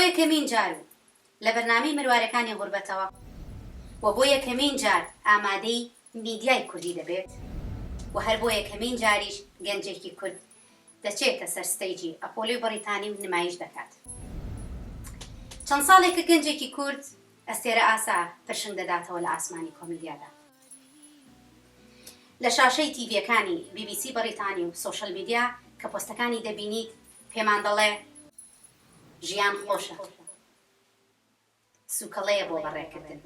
یەکەمین جار و لە بەرنامەی مروارەکانی غوربەتەوە و بۆ یەکەمین جار ئامادەی میدیای کوردی دەبێت و هەر بۆ یەکەمین جاریش گەنجێکی کورد دەچێتە سەر stage ی ئەپۆلۆی بەڕیتانی و نمایش دەکات. چەند ساڵێکە گەنجێکی کورد ئەستێرە ئاسا پرشنگ دەداتەوە لە ئاسمانی کۆمیدیادا. لە شاشەی تیڤیەکانی بی بی سی بەڕیتانی و social media کە پۆستەکانی دەبینیت پێمان دەڵێ ژیان خۆشە سوکەڵەیە بۆ بەڕێکردن.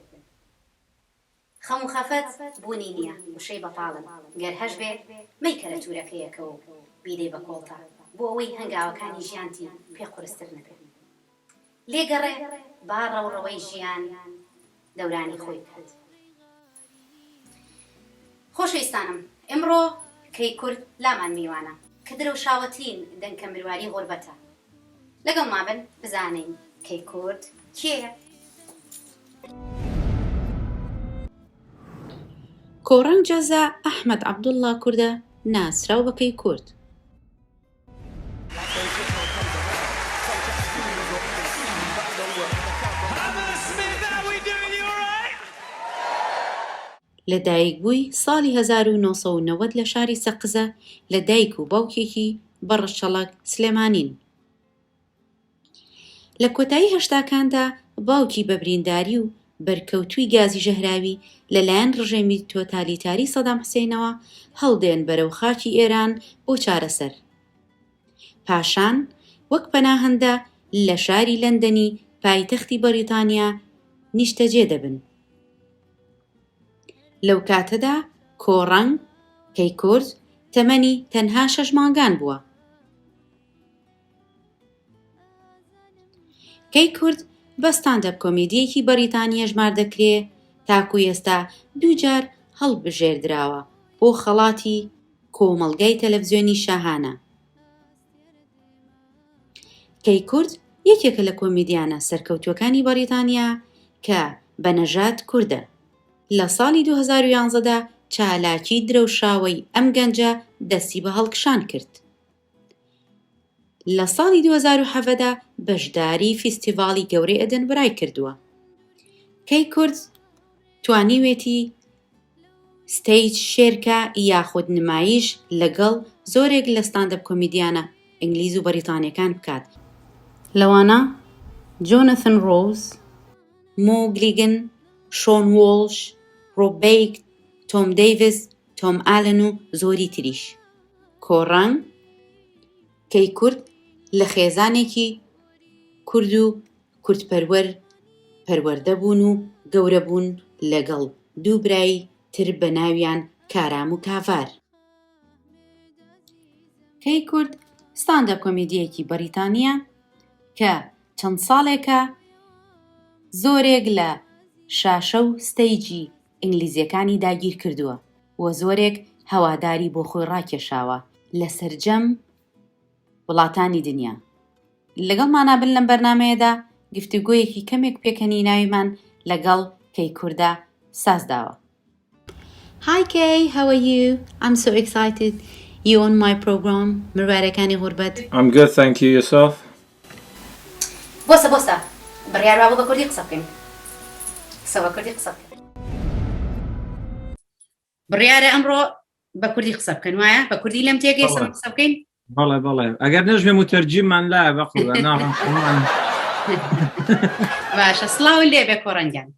خەم و خەفەت بوونی نییە، وشەی بەتاڵن، گەر هەشبێ مەیکەرە توورەکەیەکەوە و بیدەی بە کۆڵتا، بۆ ئەوەی هەنگاوەکانی ژیانتی پێ قورستر نەبێ. لێگەڕێ با ڕەوڕەوەی ژیان دەورانی خۆی بکات. خۆشەویستانم، ئمڕۆ کەی کورد لامان میوانە، کە درەوشاوەترین دەنکە مرواری غوربەتە. لەگەڵما بن بزانین کەی کورد کێیە؟ کۆڕەنگ جەزا ئەحمەد عەبدوڵڵا کوردە ناسراو بە کەی کورد. لە دایکبووی ساڵی 1990 لە شاری سەقزە لە دایک و باوکێکی بە ڕەچەڵەک سلێمانین. لە کۆتایی هەشتاکاندا باوکی بە برینداری و بەرکەوتووی گازی ژەهراوی لە لایەن ڕژێمی تۆتالیتاری سەدام حسەینەوە هەڵدێن بەرەو خاکی ئێران بۆ چارەسەر. پاشان وەک پەناهەندە لە شاری لەندەنی پایتەختی بەریتانیا نیشتەجێ دەبن. لەو کاتەدا کۆڕەنگ، کەیکورد، تەمەنی تەنها شەش مانگان بووە. کەی کورد بە stand-up کۆمیدییەکی بەڕیتانی هەژمار دەکرێ، تاکو ئێستا دووجار هەڵبژێردراوە بۆ خەڵاتی کۆمەڵگای تەلەفزیۆنی شاهانە. کەی کورد یەکێکە لە کۆمیدیانە سەرکەوتووەکانی بەڕیتانیا کە بە نەژاد کوردە. لە ساڵی 2011 دا چالاکی درەوشاوەی ئەم گەنجە دەستی بە هەڵکشان کرد. لە ساڵی 2017 دا بەشداری فیستیڤاڵی گەورەی ئەدنبرای کردووە. کەی کورد توانیوێتی stage share کا یاخود نمایش لەگەڵ زۆرێک لە stand-up کۆمیدیانە ئینگلیز و بەریتانیەکان بکات، لەوانە جۆنەثن ڕۆز، مۆ گلیگن، شۆن وۆڵش، ڕۆب بەیک، تۆم دەیڤس، تۆم ئالن و زۆری تریش. کۆڕەنگ، کەی کورد لە خێزانێکی کورد و کوردپەروەر پەروەردە بوون و گەورە بوون لەگەڵ دوو برای تر بە ناویان کارام و کاڤار. کەی کورد stand-up کۆمیدییەکی بەریتانییە کە چەند ساڵێکە زۆرێک لە شاشە و stage ی ئینگلیزیەکانی داگیر کردووە و زۆرێک هەواداری بۆ خۆی ڕاکێشاوە لە سەرجەم وڵاتانی دنیا. لەگەڵمانا بن لەم بەرنامەیەدا گفتوگۆیەکی کەمێک پێکەنیناویمان لەگەڵ کەی کوردا ساز داوە. Hi Kay, how are you? I'm so excited you on my program مروارەکانی غوربەت. I'm good thank you yourself? بۆسە بۆسە بڕیار وابوو بە کوردی قسە بکەین سە بە کوردی قسە بکەین بڕیارە ئەمڕۆ بە کوردی قسە بکەن وایە بە کوردی لەم تێگەی سە قسە بکەین بەڵێ بەڵێ ئەگەر نەژمێ متەرجیمان لایە بەقوڵە ناڕم باشە سڵاو لێ بێ کۆڕەنگیان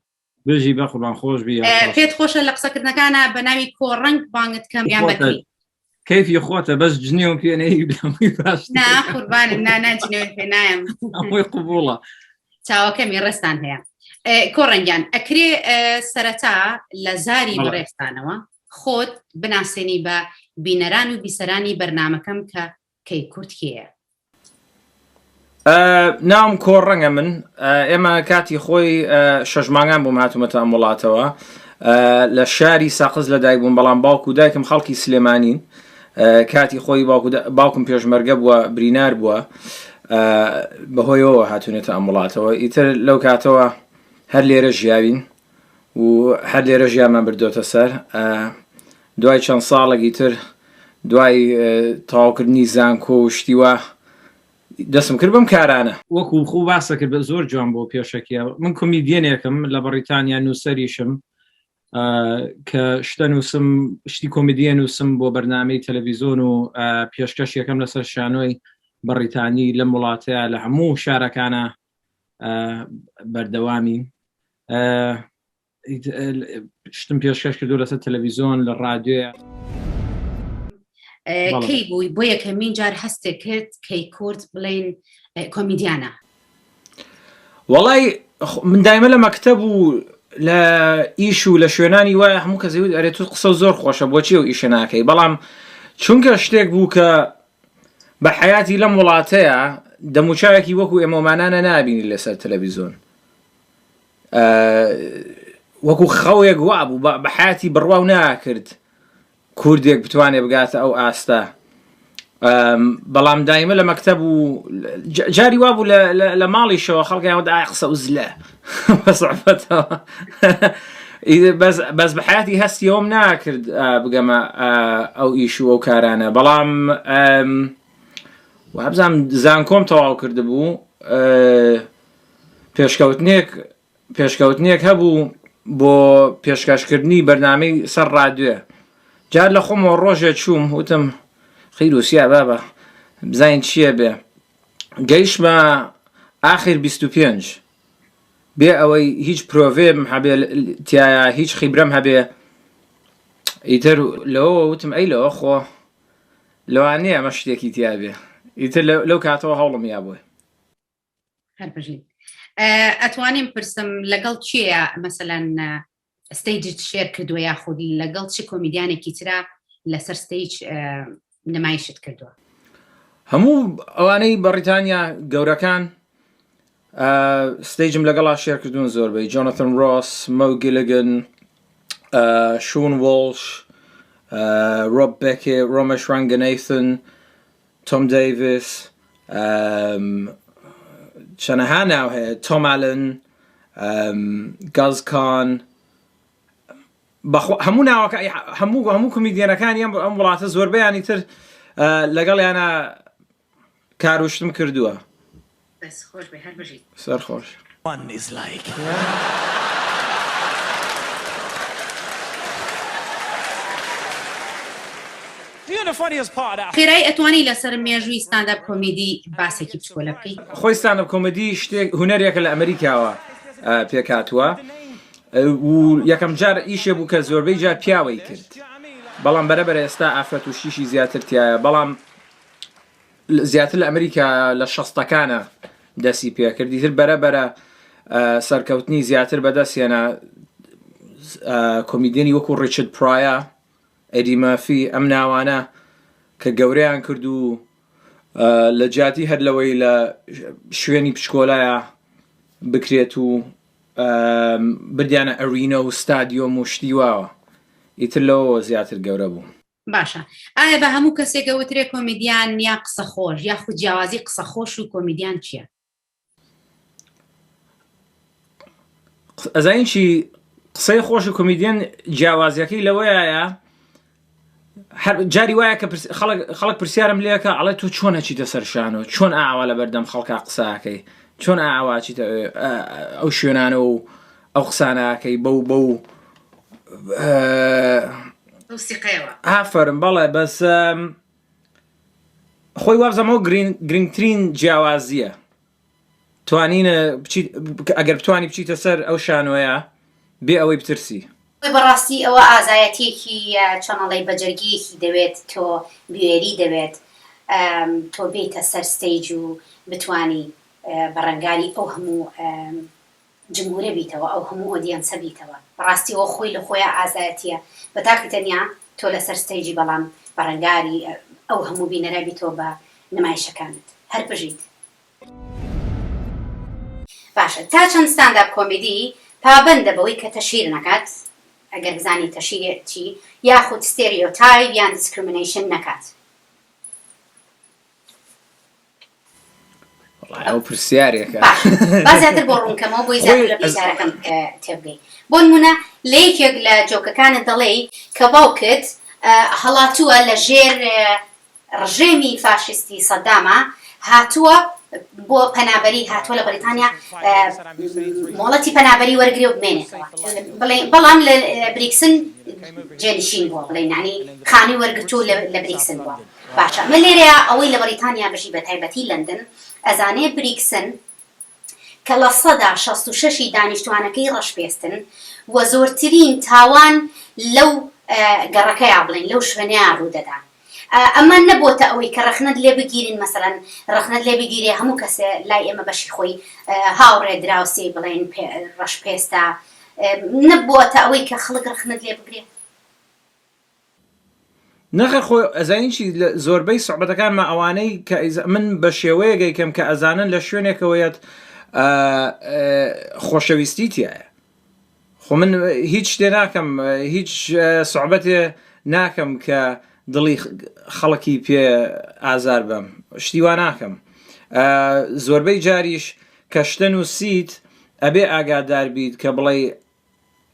بژی بەقوبان خۆش بی پێت خۆشە لە قسەکردنەکانە بە ناوی کۆڕەنگ بانگت کەم یان بەکەی کەیفی خۆتە بەس جنێوم پێ نەی باش نا قوربانم نا نا جنێوم پێ نایەم ئەوەی قبوڵە چاوەکەمی ڕێستان هەیە کۆڕەنگیان ئەکرێ سەرەتا لە زاری بەڕێستانەوە خۆت بناسێنی بە بینەران و بیسەرانی بەرنمەکەم کە کەی کورد کێیە؟ ناوم کۆڕەنگە من ئێمە کاتی خۆی شەش مانگان بووم هاتوومەتە ئەم وڵاتەوە لە شاری سەقز لەدایک بووم بەڵام باوک و دایکم خەڵکی سلێمانین کاتی خۆی باوکم پێشمەرگە بووە برینار بووە بەهۆیەوە هاتوونێتە ئەم وڵاتەوە ئیتر لەو کاتەوە هەر لێرە ژیاوین و هەر لێرە ژیانمان بردۆتە سەر دوای چەند ساڵێکی تر دوای تەواوکردنی زانکۆ و شتی وا. دەسم کرد بەم کارانە. وەکو خو باسە کرد زۆر جوان بۆ پێشەکیە من کۆمیدیەنێکم لە بەڕیتانیا نووسەریشم کە شتە نووسم شتی کۆمیدیە نووسم بۆ بەرنامەی تەلەڤیزۆن و پێشکەش یەکەم لەسەر شانۆی بەڕیتانی لەم وڵاتەیە لە هەموو شارەکانە بەردەوامین شتم پێشکەش کردو لەسەر تەلەڤیزۆن لە ڕادیۆیە. کەی بووی بۆ یەکەمین جار هەستێک کرد کەی کورد بڵێن کۆمیدیانە؟ وەڵای من دایمە لە مەکتەب و لە ئیش و لە شوێنانی وایە هەموو کەس وت ئەرێ تو قسە زۆر خۆشە بۆچی ئەو ئیشە ناکەی بەڵام چونکە شتێک بوو کە بە حیاتی لەم وڵاتەیە دەموچاوێکی وەکو ئێمەمانانە نابینی لەسەر تەلەڤیزۆن وەکو خەوێک وابوو بە حیاتی بڕواو ناکرد کوردێک بتوانێ بگاتە ئەو ئاستە بەڵام دایمە لە مەکتەب و جاری وابوو لە ماڵیشەوە خەڵکیان وت ئای قسە و زلە بەسعفەتەوە بەس بەس بە حیاتی هەستیەوەم ناکرد بگەمە ئەو ئیش و ئەو کارانە بەڵام وابزانم زانکۆم تەواو کردبوو پێشکەوتنێک پێشکەوتنێک هەبوو بۆ پێشکەشکردنی بەرنامەی سەر ڕادوێ جار لە خۆمەوە ڕۆژێ چووم وتم خیروسیا بابە بزانین چییە بێ گەیشتمە ئاخر 25 بێ ئەوەی هیچ پرۆڤێم هەبێ تایە هیچ خیبرەم هەبێ ئیتر لەوە وتم ئەی لەوە خۆ لەوانەیە ئەمە شتێکی تیا بێ ئیتر لەو کاتەوە هەوڵم یا بۆی هەر بژین ئەتوانیم پرسم لەگەڵ کێیە مەسەلەن stage ت share کردووە یاخود لەگەڵ چ کۆمیدیانێکی ترا لەسەر stage نمایشت کردووە؟ هەموو ئەوانەی بەڕیتانیا گەورەکان stage م لەگەڵا share کردوون زۆربەی جۆنەتن ڕۆس مۆ گیلگن شون وۆڵش ڕۆب بێکێ ڕۆمەش ڕەنگەنەیثن تۆم دەیڤس چەنەها ناو هەیە تۆم ئالن گاز کان بەخوا هەموو ناوەکە هەموو هەموو کۆمیدیەنەکانی ئەم ئەم وڵاتە زۆربەیانی تر لەگەڵیانە کاروشتم کردووە. دەست خۆش بێ هەر بژیت. سەر خۆش. One is like. خێرایی ئەتوانی لەسەر مێژووی stand-up comedy باسێکی بچکۆلە بکەی؟ خۆی stand-up comedy شتێک هونەرێکە لە ئەمریکاوە پێکهاتووە و یەکەم جار ئیشێ بوو کە زۆربەی جار پیاوەی کرد بەڵام بەرەبەرە ئێستا ئافرەت و شتیشی زیاتر تایە بەڵام زیاتر لە ئەمریکا لە شەستەکانە دەستی پێکرد ئیتر بەرە بەرە سەرکەوتنی زیاتر بەدەست هێنا کۆمیدیەنی وەکو ڕیچارد پرایا ئەدی مافی ئەم ناوانە کە گەورەیان کرد و لە جیاتی هەر لەوەی لە شوێنی پشکۆلایە بکرێت و بردیانە arena و ستادیۆم و شتی واوە ئیتر لەوەوە زیاتر گەورە بوو. باشە ئایا بە هەموو کەسێک ئەوترێ کۆمیدیان یا قسە خۆش یاخود جیاوازی قسە خۆش و کۆمیدیان چییە؟ ئەزانین چی قسەی خۆش و کۆمیدیان جیاوازیەکەی لەوەیە هەر جاری وایە کە خەڵک پرسیارم لێکە ئەڵێ تۆ چۆن ئەچیتە سەر شانۆ چۆن ئاوا لە بەردەم خەڵکا قساکەی چۆن ئاوا چیتە ئەو شوێنانە و ئەو قسانەکەی بەو بەو ئافەرم بەڵێ بەس خۆی وابزانم ئەو گرنگترین جیاوازیە توانینە بچیت ئەگەر بتوانی بچیتە سەر ئەو شانۆیە بێ ئەوەی بترسی. بەڕاستی ئەوە ئازایەتیەکی چۆنەڵێی بەجەرگیەکی دەوێت تۆ بوێری دەوێت تۆ بێیتە سەر stage و بتوانی بەڕەنگاری ئەو هەموو جمهورە بیتەوە ئەو هەموو audience ە بیتەوە بەڕاستی ئەوە خۆی لە خۆیا ئازایەتیە بە تاقی تەنیا تۆ لەسەر stage ی بەڵام بەڕەنگاری ئەو هەموو بینەرە بیتەوە بە نمایشەکانت هەر بژیت. باشە تا چەند stand-up comedy پابەندە بەوەی کە تەشهیر نەکات ئەگەر بزانی تەشهیر چی یاخود stereotype یان discrimination نەکات؟ وەڵای ئەو پرسیارێکە باشە با زیاتر بۆ ڕوون کەمەوە بۆی زیاتر خۆی لە پرسیارەکەم تێبگەی بۆ نمونە لە یەکێک لە joke ەکانت دەڵێی کە باوکت هەڵاتووە لە ژێر. ڕژێمی فاشیستی سەداما هاتووە بۆ پەنابەری هاتووە لە بەریتانیا مۆڵەتی پەنابەری وەرگرێ و بمێنێتەوە بڵێن بەڵام لە بریکسن جێنشین بووە بڵێن یانی خانووی وەرگرتوو لە بریکسن بووە باشە ئەمە لێرەیە ئەوەی لە بەریتانیا بژی بە تایبەتی لەندەن ئەزانێ بریکسن کە 66% ی دانیشتوانەکەی ڕەشپێستن و زۆرترین تاوان لەو گەڕەکەیا بڵێین لەو شوێنەیا ڕوودەدا ئەمە نەبۆتە ئەوەی کە ڕەخنەت لێ بگیرین مەسەلەن ڕەخنەت لێ بگیرێ هەموو کەسێ لای ئێمە بەشی خۆی هاوڕێ دراوسێی بڵێین ڕەشپێستە نەبۆتە ئەوەی کە خەڵک ڕەخنەت لێ بگرێ. نەخێر خۆ ئەزانی چی لە زۆربەی سوعبەتەکانما ئەوانەی کە من بە شێوەیەک ئەیکەم کە ئەزانن لە شوێنێکەوە یەت خۆشەویستی تایە خۆ من هیچ شتێ ناکەم هیچ سوعبەتێ ناکەم کە دڵی خەڵکی پێ ئازار بەم شتی وا ناکەم زۆربەی جاریش کە شتە نووسیت ئەبێ ئاگادار بیت کە بڵێ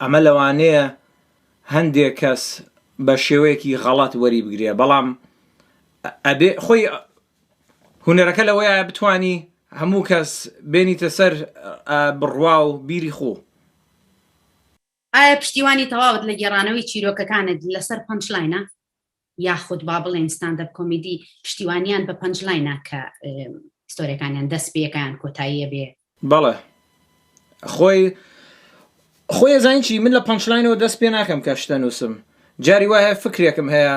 ئەمە لەوانەیە هەندێک کەس بە شێوەیەکی غەڵەت وەری بگرێ بەڵام ئەبێ خۆی هونەرەکە لەوەیە بتانی هەموو کەس بێنیتە سەر بڕوا و بیری خۆ. ئایا پشتیوانی تەواوت لە گێڕانەوەی چیرۆکەکانت لەسەر punchline ە؟ یاخود با بڵێین stand-up comedy پشتیوانیان بە punchline ە کە story ەکانیان دەست پێکیان کۆتاییە بێ؟ بەڵێ خۆی خۆی ئەزانی چی من لە punchline ەوە دەست پێ ناکەم کە شتە نووسم جاری وایە فکرێکم هەیە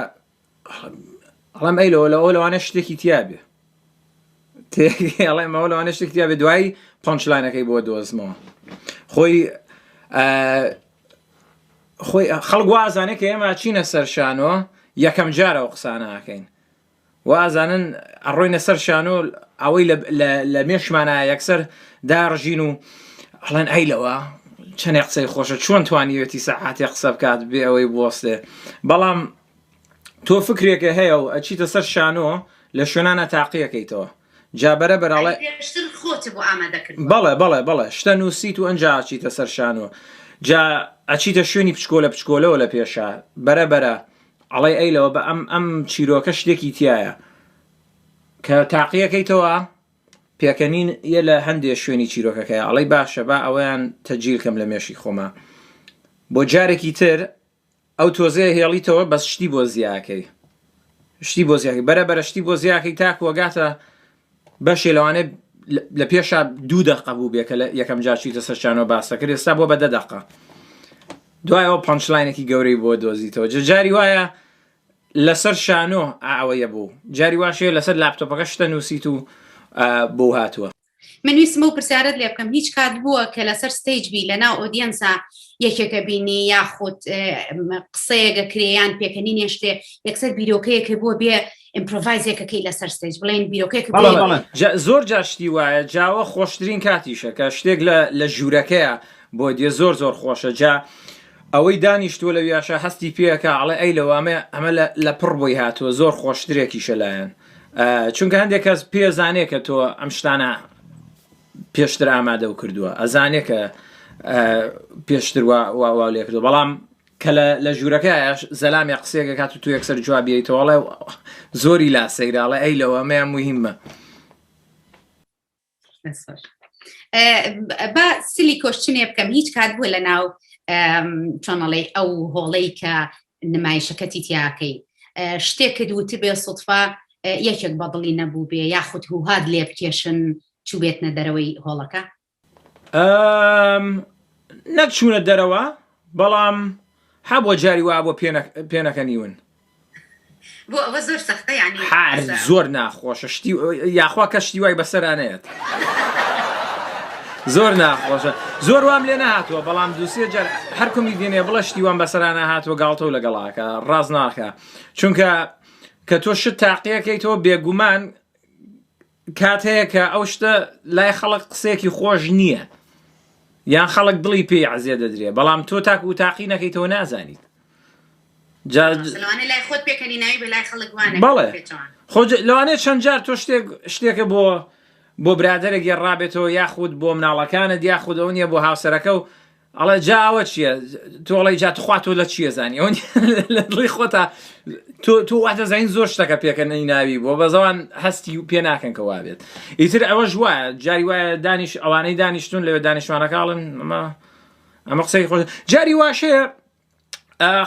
ئەڵێم ئەی لەوە لەوە لەوانە شتێکی تیا بێ ئەڵێم ئەوە لەوانە شتێکی تیا بێ دوایی punchline ەکەی بۆ دۆزمەوە خۆی خۆی خەڵک وازانێ کە ئێمە چینە سەر شانۆ یەکەم جارەوە قسانەکەین وازانن ئەڕۆینە سەر شانۆ ئەوەی لە مێشمانە یەکسەر داڕژین و ئەڵێن ئەی لەوە چەندێ قسەی خۆشە چۆن توانیوێتی سەعاتێ قسە بکات بێ ئەوەی بوەستێ بەڵام تۆ فکرێکە هەیە و ئەچیتە سەر شانۆ لە شوێنانە تاقیەکەیتەوە جا بەرە بەرە ئەڵێ پێشتر خۆت بۆ ئامادە کردووە بەڵێ بەڵێ بەڵێ شتە نووسیت و ئەنجا ئەچیتە سەر شانۆ جا ئەچیتە شوێنی پچکۆلە پچکۆلەوە لە پێشا بەرە بەرە ئەڵێ ئەی لەوە بە ئەم ئەم چیرۆکە شتێکی تایە کە تاقیەکەیتەوە پێکەنین یە لە هەندێ شوێنی چیرۆکەکەی ئەڵێ باشە با ئەوەیان تەجیل کەم لە مێشی خۆما بۆ جارێکی تر ئەو تۆزەیە هێڵیتەوە بەس شتی بۆ زیاکەی شتی بۆ زیاکەی بەرە بەرە شتی بۆ زیاکەی تاکو ئەگاتە بەشێ لەوانەیە لە پێشا دوو دەقە بوو بێ کە لە یەکەم جار چیتە سەر شانۆ باسە کرد ئێستا بۆ بە دە دەقە دوایەوە punchline ێکی گەورەی بۆ دۆزیتەوە جە جاری وایە لەسەر شانۆ ئەوەیە بوو جاری واشەیە لەسەر لاپتۆپەکە شتە نووسیت و بۆ هاتووە. من ویستم ئەو پرسیارەت لێ بکەم هیچ کات بووە کە لەسەر stage بی لەناو audience ا یەکێکە بینی یاخود قسەیەگە کرێیان پێکەنینێ شتێ یەکسەر بیرۆکەیەکە بووە بێ improvise ێکەکەی لەسەر stage بڵێن بیرۆکەیەک زۆر جار شتی وایە جاوە خۆشترین کاتیشە کە شتێک لە ژوورەکەیە بۆ دێ زۆر زۆر خۆشە جا ئەوەی دانیشتووە لە ویاشە هەستی پێەکە ئەڵێ ئەی لەوامە ئەمە لە پڕ بۆی هاتووە زۆر خۆشترێکیشە لایەن چونکە هەندێک کەس پێزانێ کە تۆ ئەم شتانە پێشتر ئامادە و کردووە ئەزانێ کە پێشتر وا لێ کردو بەڵام کە لە ژوورەکە زەلامی قسەیەکە کات و تو یەکسەر جوابیتەوەڵێ زۆری لا سەیراڵێ ئەی لەوە ئەمەیان مهمە با silly question ێ بکەم هیچ کات بووە لە ناو چۆنەڵی ئەو هۆڵەی کە نمایشەکەتی تیاکەی شتێکت وتبێ سوتفە یەکێک بەدڵی نەبوو بێ یاخود هوهات لێ بکێشن چوبێتنە دەرەوەی هۆڵەکە؟ نەک چوونە دەرەوە بەڵام هەبووە جاری وا بۆ پێنەکەنیون. بۆ ئەوە زۆر سەختە یانی هەر زۆر ناخۆشە شتی یاخوا کە شتی وای بەسەرا نەیەت زۆر ناخۆشە زۆر وام لێ نەهاتووە بەڵام دووسێ جار هەر کۆمیدیەنێ بڵێ شتی وام بەسەرا نەهاتووە گاڵتەو لەگەڵاکە ڕاست ناکە چونکە کە تۆ شت تاقیەکەیتەوە بێگومان کات هەیە کە ئەو شتە لای خەڵک قسەیەکی خۆش نییە یان خەڵک دڵی پێی عەزیە دەدرێ بەڵام تۆ تاکو و تاقی نەکەیتەوە نازانیت لەوانەیە لای خۆت پێکەنی ناوی بە لای خەڵک وانە بەڵێ خۆ لەوانەیە چەند جار تۆ شتێک شتێکە بۆ بۆ برادەرێک گێڕابێتەوە یاخود بۆ مناڵەکانت یاخود ئەو نییە بۆ هاوسەرەکە و ئەڵێ جا ئەوە چییە تۆ ئەڵێ جا تخوا تۆ لە چییە زانی ئەوە لە دڵی خۆتا تۆ تۆ وا دەزانین زۆر شتەکە پێکەنەی ناوی بووە بەزەوان هەستی پێ ناکەن کە وابێت ئیتر ئەوەش وایە جاری وایە دانیش ئەوانەی دانیشتون لەوێ دانیشتوانەکە ئەڵێن ئەمە ئەمە قسەی خۆش جاری واشەیە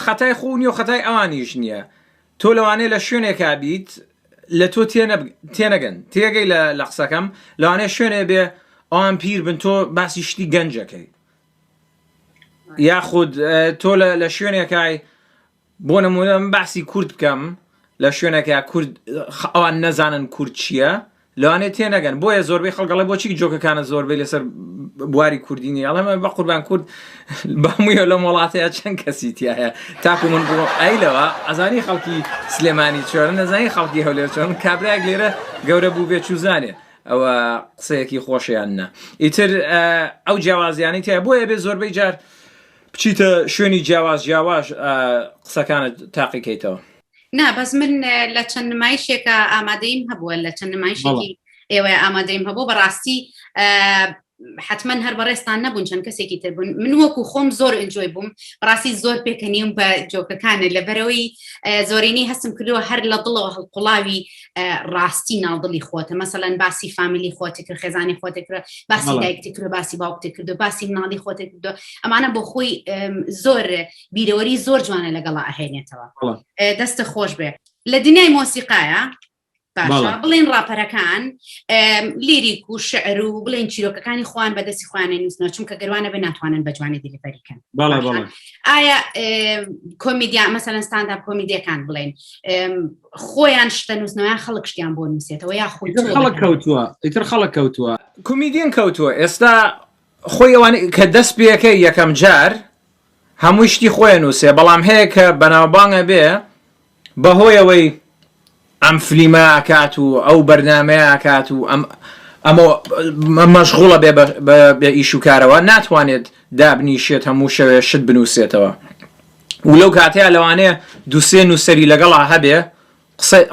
خەتای خۆ نیە و خەتای ئەوانیش نییە تۆ لەوانەیە لە شوێنێکا بیت لە تۆ تێنەگەن تێگەی لە قسەکەم لەوانەیە شوێنێ بێ ئەوان پیر بن تۆ باسی شتی گەنجەکەی یاخود تۆ لە شوێنێکای بۆ نمونە من باسی کورد بکەم لە شوێنێکا کورد ئەوان نەزانن کورد چییە لەوانەیە تێنەگەن بۆیە زۆربەی خەڵک ئەڵێ بۆچی جۆکەکانە زۆربەی لەسەر بواری کوردی نیە ئەڵێم بە قوربان کورد بەموویە لەم وڵاتەیە چەند کەسی تایە تاکو من بڵۆ ئەی لەوە ئەزانی خەڵکی سلێمانی چۆن نەزانی خەڵکی هەولێر چۆن کابراک لێرە گەورە بوو بێ چوزانێ ئەوە قسەیەکی خۆشیان نا ئیتر ئەو جیاوازیانی تیا بۆیە بێ زۆربەی جار بچیتە شوێنی جیاواز جیاواز قسەکانت تاقیکەیتەوە. نا بەس من لە چەند نمایشێکە ئامادەیم هەبووە لە چەند نمایشێکی ئێوە ئامادەیم هەبوو بەڕاستی حتمما هەر بەڕێستان نەبوون چەند کەسێکی تر بوون من وەکو خۆم زۆر enjoy بووم بەڕاستی زۆر پێکەنیم بە joke ەکانە لەبەرەوەی زۆرینەی هەستم کردووە هەر لە دڵەوە هەڵقوڵاوی ڕاستی ناودڵی خۆتە مەسەلەن باسی فامیلی خۆتی کرد خێزانی خۆتی کرد باسی دایکتی کرد باسی باوکتی کرد باسی مناڵی خۆتی کردو ئەمانە بۆ خۆی زۆر بیرەوەری زۆر جوانە لەگەڵا ئەهێنێتەوە دەستە خۆش بێ لە دنیای مۆسیقایە باشە بڵێن ڕاپەرەکان lyric و شعر و بڵێن چیرۆکەکانی خوان بەدەستی خوانە نووسنەوە چونکە گەروانە بە ناتوانن بە جوانی delivery کەن ئایا کۆمیدیا مەسەلەن stand-up کۆمیدیەکان بڵێن خۆیان شتە نووسنەوەیان خەڵک شتیان بۆ نووسێتەوە یا خۆی خەڵک کەوتووە ئیتر خەڵک کەوتووە کۆمیدیان کەوتووە ئێستا خۆی ئەوان کە دەست پێەکەی یەکەم جار هەمووی شتی خۆیان نووسێ بەڵام هەیە کە بەناوبانگە بێ بەهۆیەوەی ئەم فلیمە ئەکات و ئەو بەرنامەیە ئەکات و ئەم ئەمە مەشغوڵە بێ بە ئیش و کارەوە ناتوانێت دابنیشێت هەموو شەوێ شت بنووسێتەوە و لەو کاتەیە لەوانەیە دووسێ نووسەری لەگەڵا هەبێ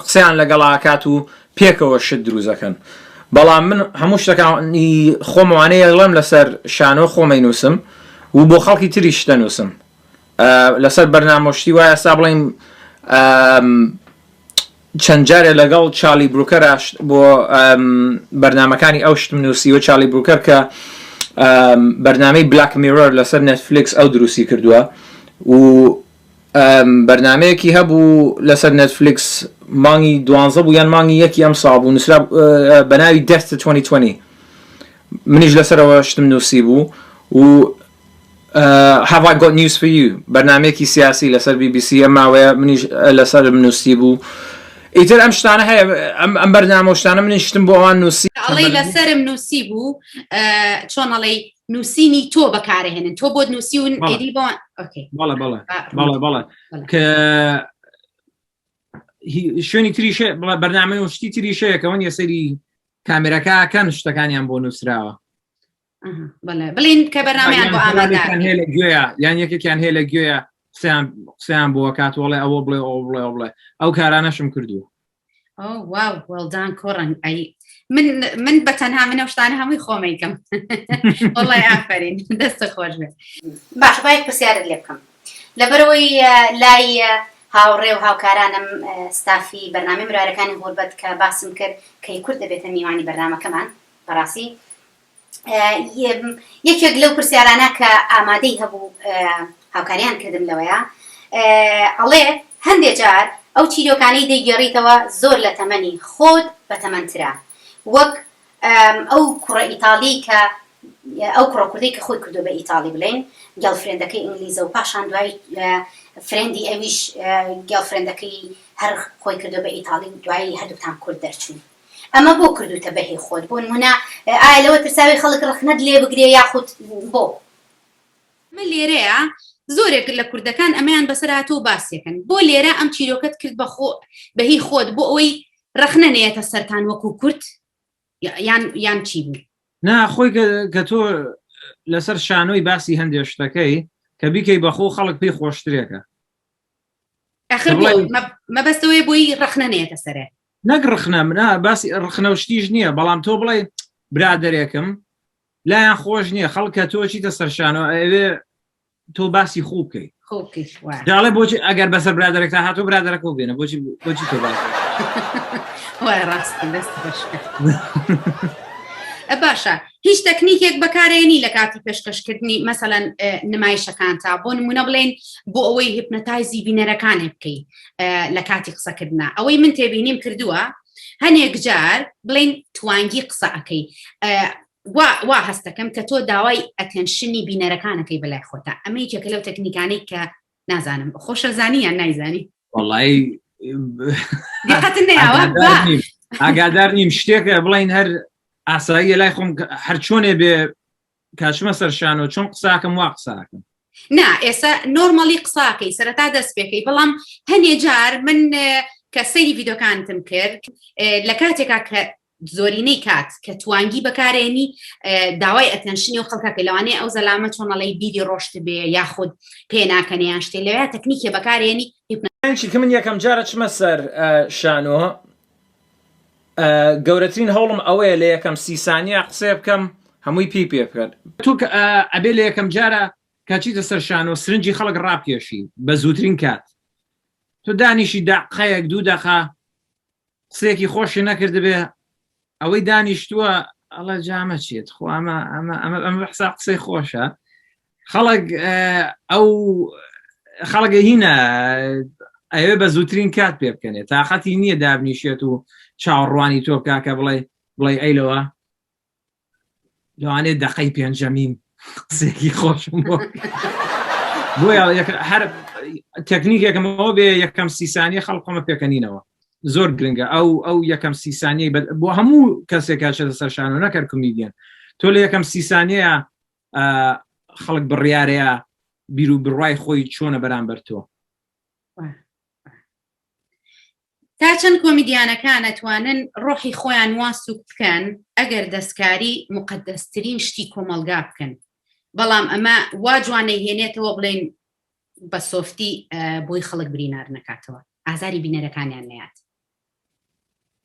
قسەیان لەگەڵا ئەکات و پێکەوە شت دروست ئەکەن بەڵام من هەموو شتەکانی خۆمەوانەیە ڵێم لەسەر شانۆ خۆمەی نووسم و بۆ خەڵکی تریش شتە نووسم لەسەر بەرنامە و شتی وایە ئێستا بڵێین چەند جارێ لەگەڵ چالی بروکەر بۆ بەرنمەکانی ئەو شتم نووسیوە چالی بروکەر کە بەرنمەی Black Mirror لەسەر نێتفلیکس ئەو دروستی کردووە و بەرنمەیەکی هەبوو لەسەر نێتفلیکس مانگی دوانزە بوو یان مانگی یەکی ئەم ساڵ بوو نووسرا بە ناوی Death 2020 منیش لەسەرەوە شتم نووسی بوو و Have I Got News For You بەرنامەیەکی سیاسی لەسەر بی بی سی ئەم ماوەیە منیش لەسەرم نووسی بوو ئیتر ئەم شتانە هەیە ئەم ئەم بەرنامە و شتانە منیش شتم بۆ ئەوان نووسی ئەڵێی لەسەرم نووسی بوو چۆن ئەڵێی نووسینی تۆ بەکارهێنن تۆ بۆت نووسی و ئیدی بۆ okay بەڵێ بەڵێ بەڵێ بەڵێ کە شوێنی تریشە بڵێ بەرنامەی و شتی تریشەیە کە وەنیە سەیری کامێرەکە کەن شتەکانیان بۆ نووسراوە بڵین کە بەرنامیان بۆ ئامادەیان هەیە لە گوێیە یان یەکێکیان هەیە لە گوێیە قسەیان قسەیان بۆ کات وڵێ ئەوە بڵێ ئەو بڵێ ئەو بڵێ ئەو کارانەشم کردووە واو well done کۆڕەنگ ئەی من من بە تەنها منە شتانە هەمووی خۆمەیکەم وڵی ئافرین دەستە خۆش بێت باش باید پرسیارت لێ بکەم لەبەرەوەی لای هاوڕێ و هاوکارانم ستافی بەرنامەی مرارەکانی غوربەت کە باسم کرد کەی کورد دەبێتە میوانی بەرنامەکەمان بەڕاستی یەکێک لەو پرسیارانە کە ئامادەی هەبوو هاوکاریان کردم لەوەیە ئەڵێ هەندێ جار ئەو چیرۆکانەی دەیگێڕیتەوە زۆر لە تەمەنی خۆت بەتەمەنترە وەک ئەو کوڕە ئیتاڵی کە ئەو کوڕە کوردەی کە خۆی کردو بە ئیتاڵی بڵێن girlfriend ەکەی ئینگلیزە و پاشان دوای friend ی ئەویش girlfriend ەکەی هەر خۆی کردو بە ئیتاڵی و دوایی هەردووکتان کورد دەرچوون. ئەمە بۆ کردوتە بە هی خۆت بۆ نمونە ئایا لەوە ترساوی خەڵک ڕەخنەت لێ بگرێ یاخود بۆ؟ ئەمە لێرەیە زۆرێک لە کوردەکان ئەمەیان بەسەر هاتووە و باسیەکەن بۆ لێرە ئەم چیرۆکەت کرد بە خۆ بە هی خۆت بۆ ئەوەی ڕەخنە نەیەتە سەرتان وەکو کورد یان یان چی بوو؟ نا خۆی کە تۆ لەسەر شانۆی باسی هەندێک شتەکەی کە بیکەی بەخۆ خەڵک پێی خۆشترێکە ئەخر بۆ مەبەستەوەی بۆی ڕەخنە نەیەتە سەرێ نەک ڕخنە منە باسی ڕخنە و شتیش نییە بەڵام تۆ بڵێ برادێکم لایان خۆش نییە خەڵکە تۆ چیتە سەرشانەوە ئەوێ تۆ باسی خۆ بکەیت داڵێ بۆچی ئەگەر بەسەر برادێکتا هاتۆ برادەرەکە بێنە بۆچی بۆچی تۆ باس ڕاست دەست باشە هیچ تەکنیکێک بەکارێنی لە کاتی پێشکەشکردنی مەسەەن نمایشەکان تا بۆ نمونە بڵێن بۆ ئەوەی hypnotize ی بینەرەکانێ بکەی لە کاتی قسەکردنا ئەوەی من تێبینیم کردووە هەنێک جار بڵین توانگی قسە ئەەکەی وا وا هەستەکەم کە تۆ داوای attention ی بینەرەکانەکەی بەلای خۆتا ئەمە یەکێکە لەو تەکنیکانەی کە نازانم خۆشەزانی یان نایزانی وەڵی ئاگادار نیم شتێکە بڵین هەر ئاساییە لای خۆم هەر چۆنێ بێ کاچمە سەر شانۆ چۆن قساکەم وا قساکەم نا ئێستا normally قساکەی سەرەتا دەست پێکەی بەڵام هەنێ جار من کە سەیری ڤیدۆکانتم کرد لە کاتێکا کە زۆرینەی کات کە توانگی بەکارێنی داوای attention ی و خەڵکەکە لەوانەیە ئەو زەلامە چۆنەڵی بیری ڕۆشت بێ یاخود پێناکەنە یان شتێ لەوێ تەکنیکێ بەکارێنی چی کە من یەکەم جارە چمە سەر شانۆ گەورەترین هەوڵم ئەوەیە لە یەکەم سیسانیا قسەیە بکەم هەمووی پێی پێ بکەن تۆ ئەبێ لە یەکەم جارە کەچیتە سەر شانۆ سرنجی خەڵک ڕابکێشی بە زووترین کات تۆ دانیشی دەقەیەک دوو دەقە قسەیەکی خۆشی نەکردبێ ئەوەی دانیشتووە ئەڵە جامە چێت خۆ ئەمە ئەمە ئەمە ئەمە حسا قسەی خۆشە خەڵک ئەو خەڵک هینە ئەوێ بە زووترین کات پێ بکەنێت تااقەتی نییە دابنیشێت و چاوەڕوانی تۆ بکاکە بڵێ بڵێ ئەیلەوە لەوانەیە دەقەی پێنجەمین قسێکی خۆشم بۆ بۆیە هەر تەکنیکێکمەوە بێ یەکەم سیسانی خەڵقەمە پێکەنینەوە زۆر گرنگە ئەو ئەو یەکەم سیسانی بۆ هەموو کەسێک کاچێتە سەر شانۆ نەکەر کۆمیدیان تۆ لە یەکەم سیسانەیە خەڵک بڕیارەیە بیر و بڕای خۆی چۆنە بەرامبەر تۆ تا چەند کۆمیدیانەکان ئەتوانن ڕۆحی خۆیان وا سوک بکەن ئەگەر دەستکاری موقەدەسترین شتی کۆمەڵگا بکەن بەڵام ئەمە وا جوان نەیهێنێتەوە بڵێن بە سۆفتی بۆی خەڵک برینار نەکاتەوە ئازاری بینەرەکانیان نەیات.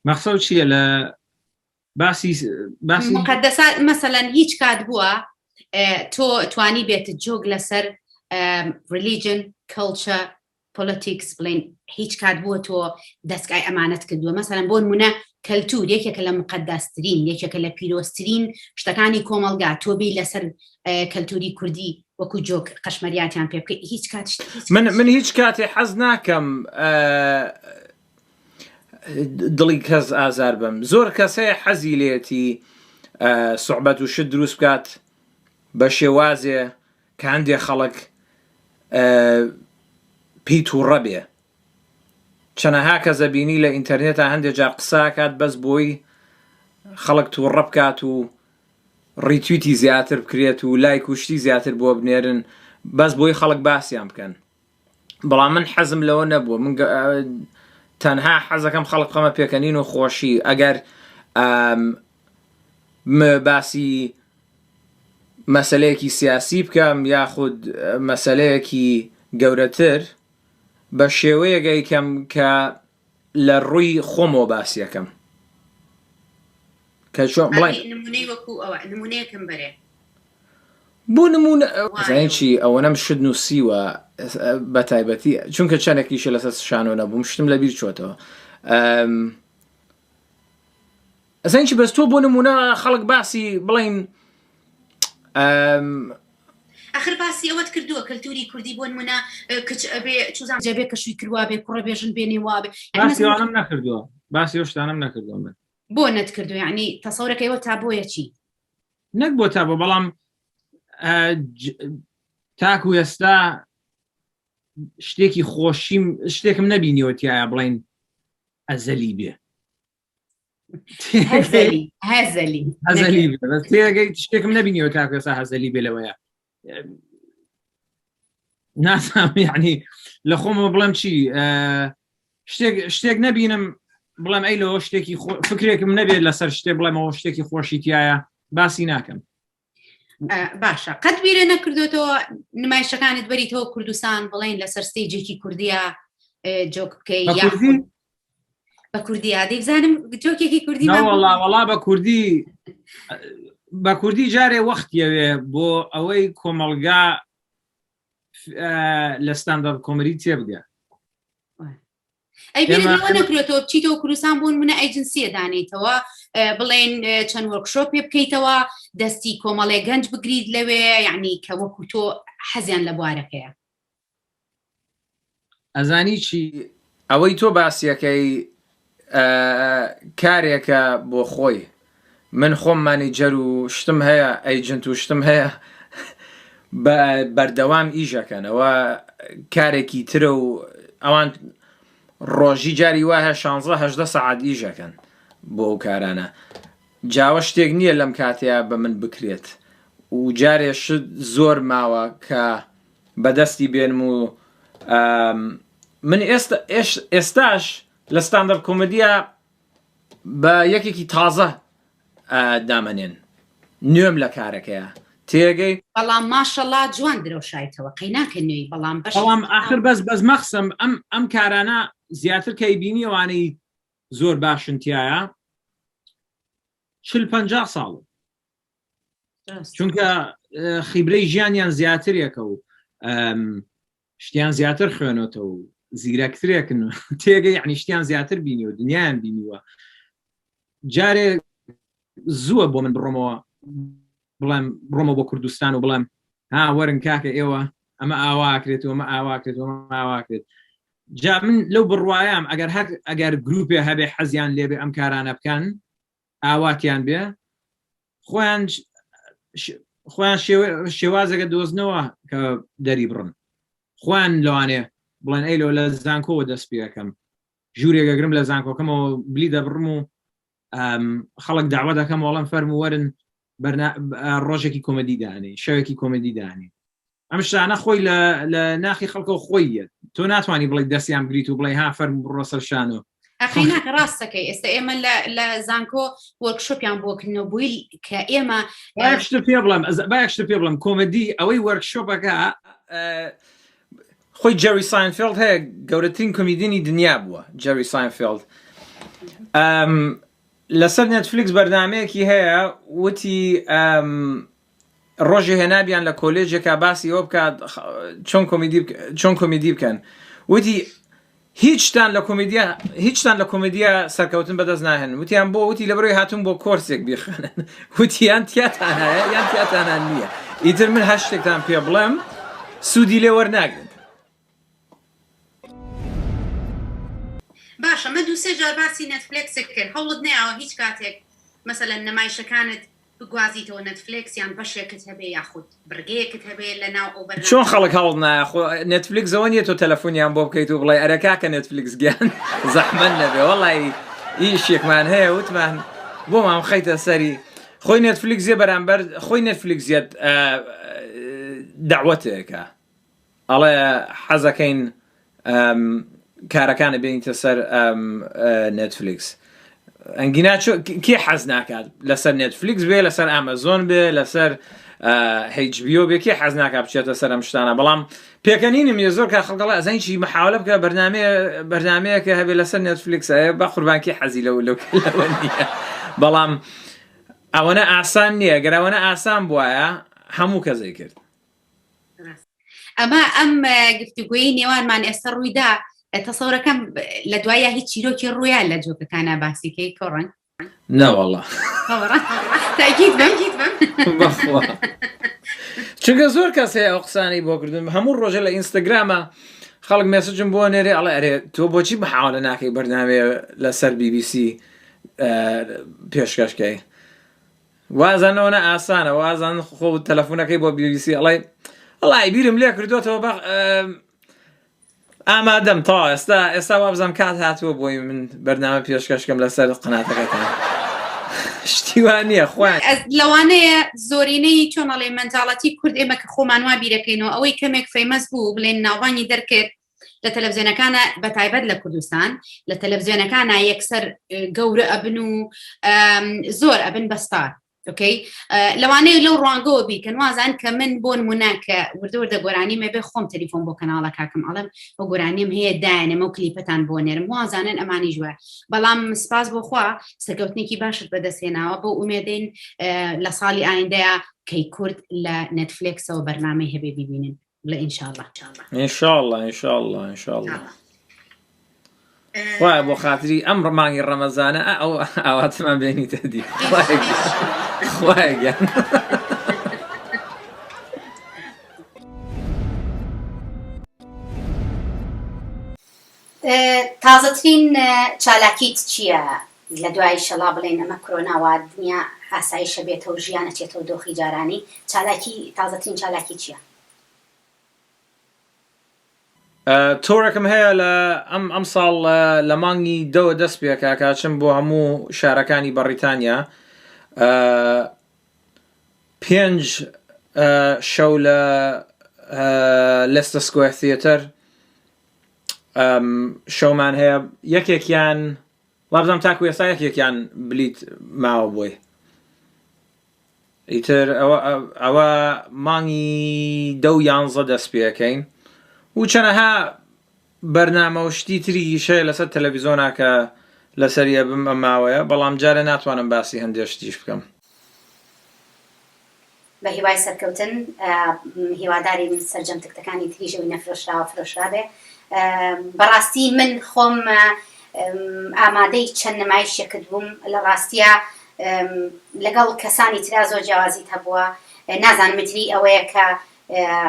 مەخسەو چییە لە باسی باسی مقدسات مەسەلەن هیچ کات بووە تۆ توانی بێت joke لەسەر religion culture politics بڵێن هیچ کات بووە تۆ دەستگای ئەمانەت کردووە مەسەلەن بۆ نمونە کەلتور یەکێکە لە مقداسترین یەکێکە لە پیرۆزترین شتەکانی کۆمەڵگا تۆ بی لەسەر کەلتوری کوردی وەکو joke قەشمەریاتیان پێ بکەی هیچ کات من من هیچ کاتێ حەز ناکەم دڵی کەس ئازار بم زۆر کەس هەیە حەزی لێتی سوعبەت و شت دروست بکات بە شێوازێ کە هەندێ خەڵک پێی تووڕە بێ چەنەها کەس ئەبینی لە ئینتەرنێتا هەندێ جار قساکات بەس بۆی خەڵک تووڕە بکات و retweet ی زیاتر بکرێت و لایک و شتی زیاتر بۆ بنێرن بەس بۆی خەڵک باسییان بکەن بەڵام من حەزم لەوە نەبووە من تەنها حەزەکەم خەڵک بخەمە پێکەنین و خۆشی ئەگەر باسی مەسلەیەکی سیاسی بکەم یاخود مەسلەیەکی گەورەتر بە شێوەیەک ئەیکەم کە لە ڕووی خۆمەوە باسیەکەم کە چۆن بڵێن نمونەی وەکو ئەوە نمونەیەکم بەرێ بۆ نمونە زانین چی ئەوەنەم شت نووسیوە بە تایبەتی چونکە چەندێکیشە لەسەر شانۆ نەبووم شتم لەبیر چۆتەوە ئەزانی چی بەس تۆ بۆ نمونە خەڵک باسی بڵین ئەخر باسی ئەوەت کردووە کەلتوری کوردی بۆ نمونە کچ ئەبێ چوزان جەبێ کە شووی کردوا بێ کوڕە بێژن بێنێ وابێ باسی ئەوانەم نەکردووە باسی ئەو شتانەم نەکردووە من بۆ نەتکردو یعنی تەسەورەکەیەوە تا بۆیە چی نەک بۆ تا بۆ بەڵام تاکو ئێستا شتێکی خۆشیم شتێکم نەبینیەوە تایە بڵین ئەزەلی بێ هەزەلی هەزەلی تێگەی شتێکم نەبینیەوە تاکو ئێستا هەزەلی بێ لەوەیە نازانم یعنی لە خۆمەوە بڵێم چی شتێک شتێک نەبینم بڵێم ئەی لەوە شتێکی فکرێکم نەبێت لەسەر شتێ بڵێمەوە شتێکی خۆشی تایە باسی ناکەم باشە قەت بیرە نەکردوتەوە نمایشەکانت بەریتەوە کوردستان بڵێن لەسەر stage ێکی کوردیا joke بکەی بە کوردی دەی بزانم joke ێکی کوردی وەڵا وەڵا بە کوردی. بە کوردی جارێ وەختیەوێ بۆ ئەوەی کۆمەڵگا لە stand-up comedy تێبگە. ئەی بیرت لەوە نەکرێتەوە بچیتەوە کوردستان بۆ نمونە agency یە دانیتەوە بڵێن چەند workshop ێ بکەیتەوە دەستی کۆمەڵێ گەنج بگریت لەوێ یعنی کە وەکو تۆ حەزیان لە بوارەکەیە. ئەزانی چی ئەوەی تۆ باسیەکەی کارێکە بۆ خۆی من خۆم manager و شتم هەیە agent و شتم هەیە بە بەردەوام ئیشەکەن ئەوە کارێکی ترە و ئەوان ڕۆژی جاری وا هەیە شانزە هەژدە سەعات ئیشەکەن بۆ ئەو کارانە جاوە شتێک نییە لەم کاتەیە بە من بکرێت و جارێ شت زۆر ماوە کە بەدەستی بێنم و من ئێستا ئێستاش لە stand-up comedy یا بە یەکێکی تازە دامەنێن نوێم لە کارەکەیە تێگەی. بەڵام ماشەڵا جوان درەوشایتەوە قەیناکە نوێی بەڵام بەش بەڵام ئاخر بەس بەس مەخسم ئەم ئەم کارانە زیاتر کە ئەیبینی ئەوانەی زۆر باشن تیایە 40 50 ساڵن چونکە خیبرەی ژیانیان زیاترێکە و شتیان زیاتر خوێنۆتەوە و زیرەکترێکن تێگە یعنی شتیان زیاتر بینی و دنیایان بینیوە جارێ زووە بۆ من بڕۆمەوە بڵێم بڕۆمە بۆ کوردستان و بڵێم ها وەرن کاکە ئێوە ئەمە ئاواکرێت و ئەمە ئاواکرێت و ئەمە ئاواکرێت جا من لەو بڕوایم ئەگەر هەر ئەگەر گروپێ هەبێ حەزیان لێبێ ئەم کارانە بکەن ئاواتیان بێ خۆیان خۆیان شێوازەکە دۆزنەوە کە دەری بڕن خۆیان لەوانێ بڵێن ئەی لۆ لە زانکۆوە دەست پێەکەم ژوورێکەگرم لە زانکۆکەمەوە بلی دەبڕم و خەڵک داوا دەکەم وەڵم فەرم وەرن ڕۆژێکی کۆمەدی دانێ شەوێکی کۆمەدی دانێ ئەم شتانە خۆی لە ناخی خەڵکەوە خۆی یەت تۆ ناتوانانی بڵێ دەستیان بگریت و بڵێ ها فەرم بڕۆ سەر شانۆ ئەخی ناکە ڕاستەکەی ئێستا ئێمە لە زانکۆ workshop یان بۆ کردنەوە بووی کە ئێمە شت پێ بڵێم با شت پێ بڵێم کۆمەدی ئەوەی workshop ەکە خۆی جەری ساینفێڵد هەیە گەورەترین کۆمیدینی دنیا بووە جەری ساینفێڵد لەسەر نێتفلیکس بەرنمەیەکی هەیە وتی ڕۆژێ هێنابیان لە کۆلێجێکا باسی ئەوە بکات چۆن کۆمیدی چۆن کۆمیدی بکەن وتی هیچتان لە کۆمیدیا هیچتان لە کۆمیدیا سەرکەوتن بەدەست ناهێن وتیان بۆ وتی لەبەرەوەی هاتوون بۆ کۆرسێک بیخوێنن وتیان تیاتان هەیە یان تیاتانان نییە ئیتر من هەر شتێکتان پێ بڵێم سوودی لێ وەرناگرن. باشە مە دوو سێ جار باسی نێتفلێکست کرد هەوڵت نەیاوە هیچ کاتێک مەسەلەن نەمایشەکانت بگوازیتەوە نێتفلێکس یان بەشێکت هەبێ یاخود بڕگەیەکت هەبێ لە ناو ئەو بەرنامەیە؟ چۆن خەڵک هەوڵ نایە خۆ نێتفلیکس ئەوە نیە تۆ تەلەفونیان بۆ بکەیت و بڵێی ئەرێ کاکە نێتفلیکس گیان زەحمەت نەبێ وەڵای ئیشێکمان هەیە وتمان بۆمان بخەیتە سەری خۆی نێتفلیکس یە بەرامبەر خۆی نێتفلیکس یەت دەعوەتێکە ئەڵێ حەزەکەین کارەکانە بێنیتە سەر نێتفلیکس ئەنگینا کێ حەز ناکات لەسەر نێتفلیکس بێ لەسەر ئەمەزۆن بێ لەسەر HBO بێ کێ حەز ناکات بچێتە سەر ئەم شتانە بەڵام پێکەنینم یە زۆر کا خەڵکەڵە ئەزانی چی محاولە بکە بەرنامەیە بەرنامەیەکە هەبێ لەسەر نێتفلیکس بە قوربان کێ حەزی لەو لەو نییە بەڵام ئەوەنە ئاسان نییە گەر ئەوەنە ئاسان بواە هەموو کەسەی کرد ئەمە ئەم گفتوگۆی نێوانمان ئێستا ڕوویدا تەسەورەکەم لە دوایە هیچ چیرۆکی ڕوویا لە جۆکەکانە باسیکەی کۆڕن نەوەڵا تاکیت بم بەخوا چونکە زۆر کەس هەیە ئەو قسانەی بۆ کردن هەموو ڕۆژە لە ئینستاگرامە خەڵک message م بۆ نێرێ ئەڵێ ئەرێ تۆ بۆچی محاولە ناکەی بەرنامەیە لەسەر BBC پێشکەشکەی وازان ئەوەنە ئاسانە وازان خۆ تەلەفۆنەکەی بۆ BBC ئەڵێ وەڵی بیرم لێ کردوێتەوە بە ئامادەم تا ئێستا ئێستا وابزانم کات هاتووە بۆی من بەرنامە پێشکەشکەم لەسەر قەناتەکەتان شتی وا نییە خۆیان لەوانەیە زۆرینەی چۆن ئەڵێ mentality کورد ئێمە کە خۆمان وا بیرەکەینەوە ئەوەی کەمێک famous بوو بڵێن ناوبانگی دەرکرد لە تەلەڤزیۆنەکانە بە تایبەت لە کوردستان لە تەلەڤزیۆنەکانە یەکسەر گەورە ئەبن و زۆر ئەبن بە ستار. okay لەوانەیە لەو ڕوانگەوە بیکەن وازان کە من بۆ نمونە کە وردە وردە گۆرانی مەبێ خۆم تەلیفۆن بۆ کەناڵە کاکم ئەڵێم و گۆرانیم هەیە دایەنێم و کلیپەتان بۆ نێرم وازانن ئەمانی ژوە بەڵام سپاس بۆ خوا سەرکەوتنێکی باشت بەدەستهێناوە بۆ ئومێدەین لە ساڵی ئایندەیە کەی کورد لە نێتفلێکسەوە بەرنامەی هەبێ ببینن بڵێ ئینشاءاللە ئینشاءاللە ئینشاءاللە ئینشاءاللە خوایە بۆ خاتری ئەم ڕمانگی ڕەمەزانە ئەو ئاواتمان بێنیتە دی خوایە گیان تازەترین چالاکیت چییە لە دوای شەڵا بڵێن ئەمە کرۆنا وا دنیا ئاسایشە بێتەوە ژیان ئەچێتەوە دۆخی جارانی چالاکی تازەترین چالاکی چییە؟ تۆرێکم هەیە لە ئەم ئەمساڵ لە مانگی دەوە دەست پێکا کاچم بۆ هەموو شارەکانی بەڕیتانیا پێنج شەو لە Leicester Square Theatre شەومان هەیە یەکێکیان وابزانم تاکو ئێستا یەکێکیان بلیت ماوە بۆی ئیتر ئەوە ئەوە مانگی دە و یانزە دەست پێەکەین و چەنەها بەرنامە و شتی تریش هەیە لەسەر تەلەڤیزۆنا کە لەسەری ئەبم ئەم ماوەیە بەڵام جارێ ناتوانم باسی هەندێ شتیش بکەم. بە هیوای سەرکەوتن هیوادارین سەرجەم تکتەکانی تریش ئەوی نەفرۆشراوە فرۆشرابێ بەڕاستی من خۆم ئامادەی چەند نمایشێکت بووم لە ڕاستیا لەگەڵ کەسانی ترا زۆر جیاوازیت هەبووە نازانم تری ئەوەیە کە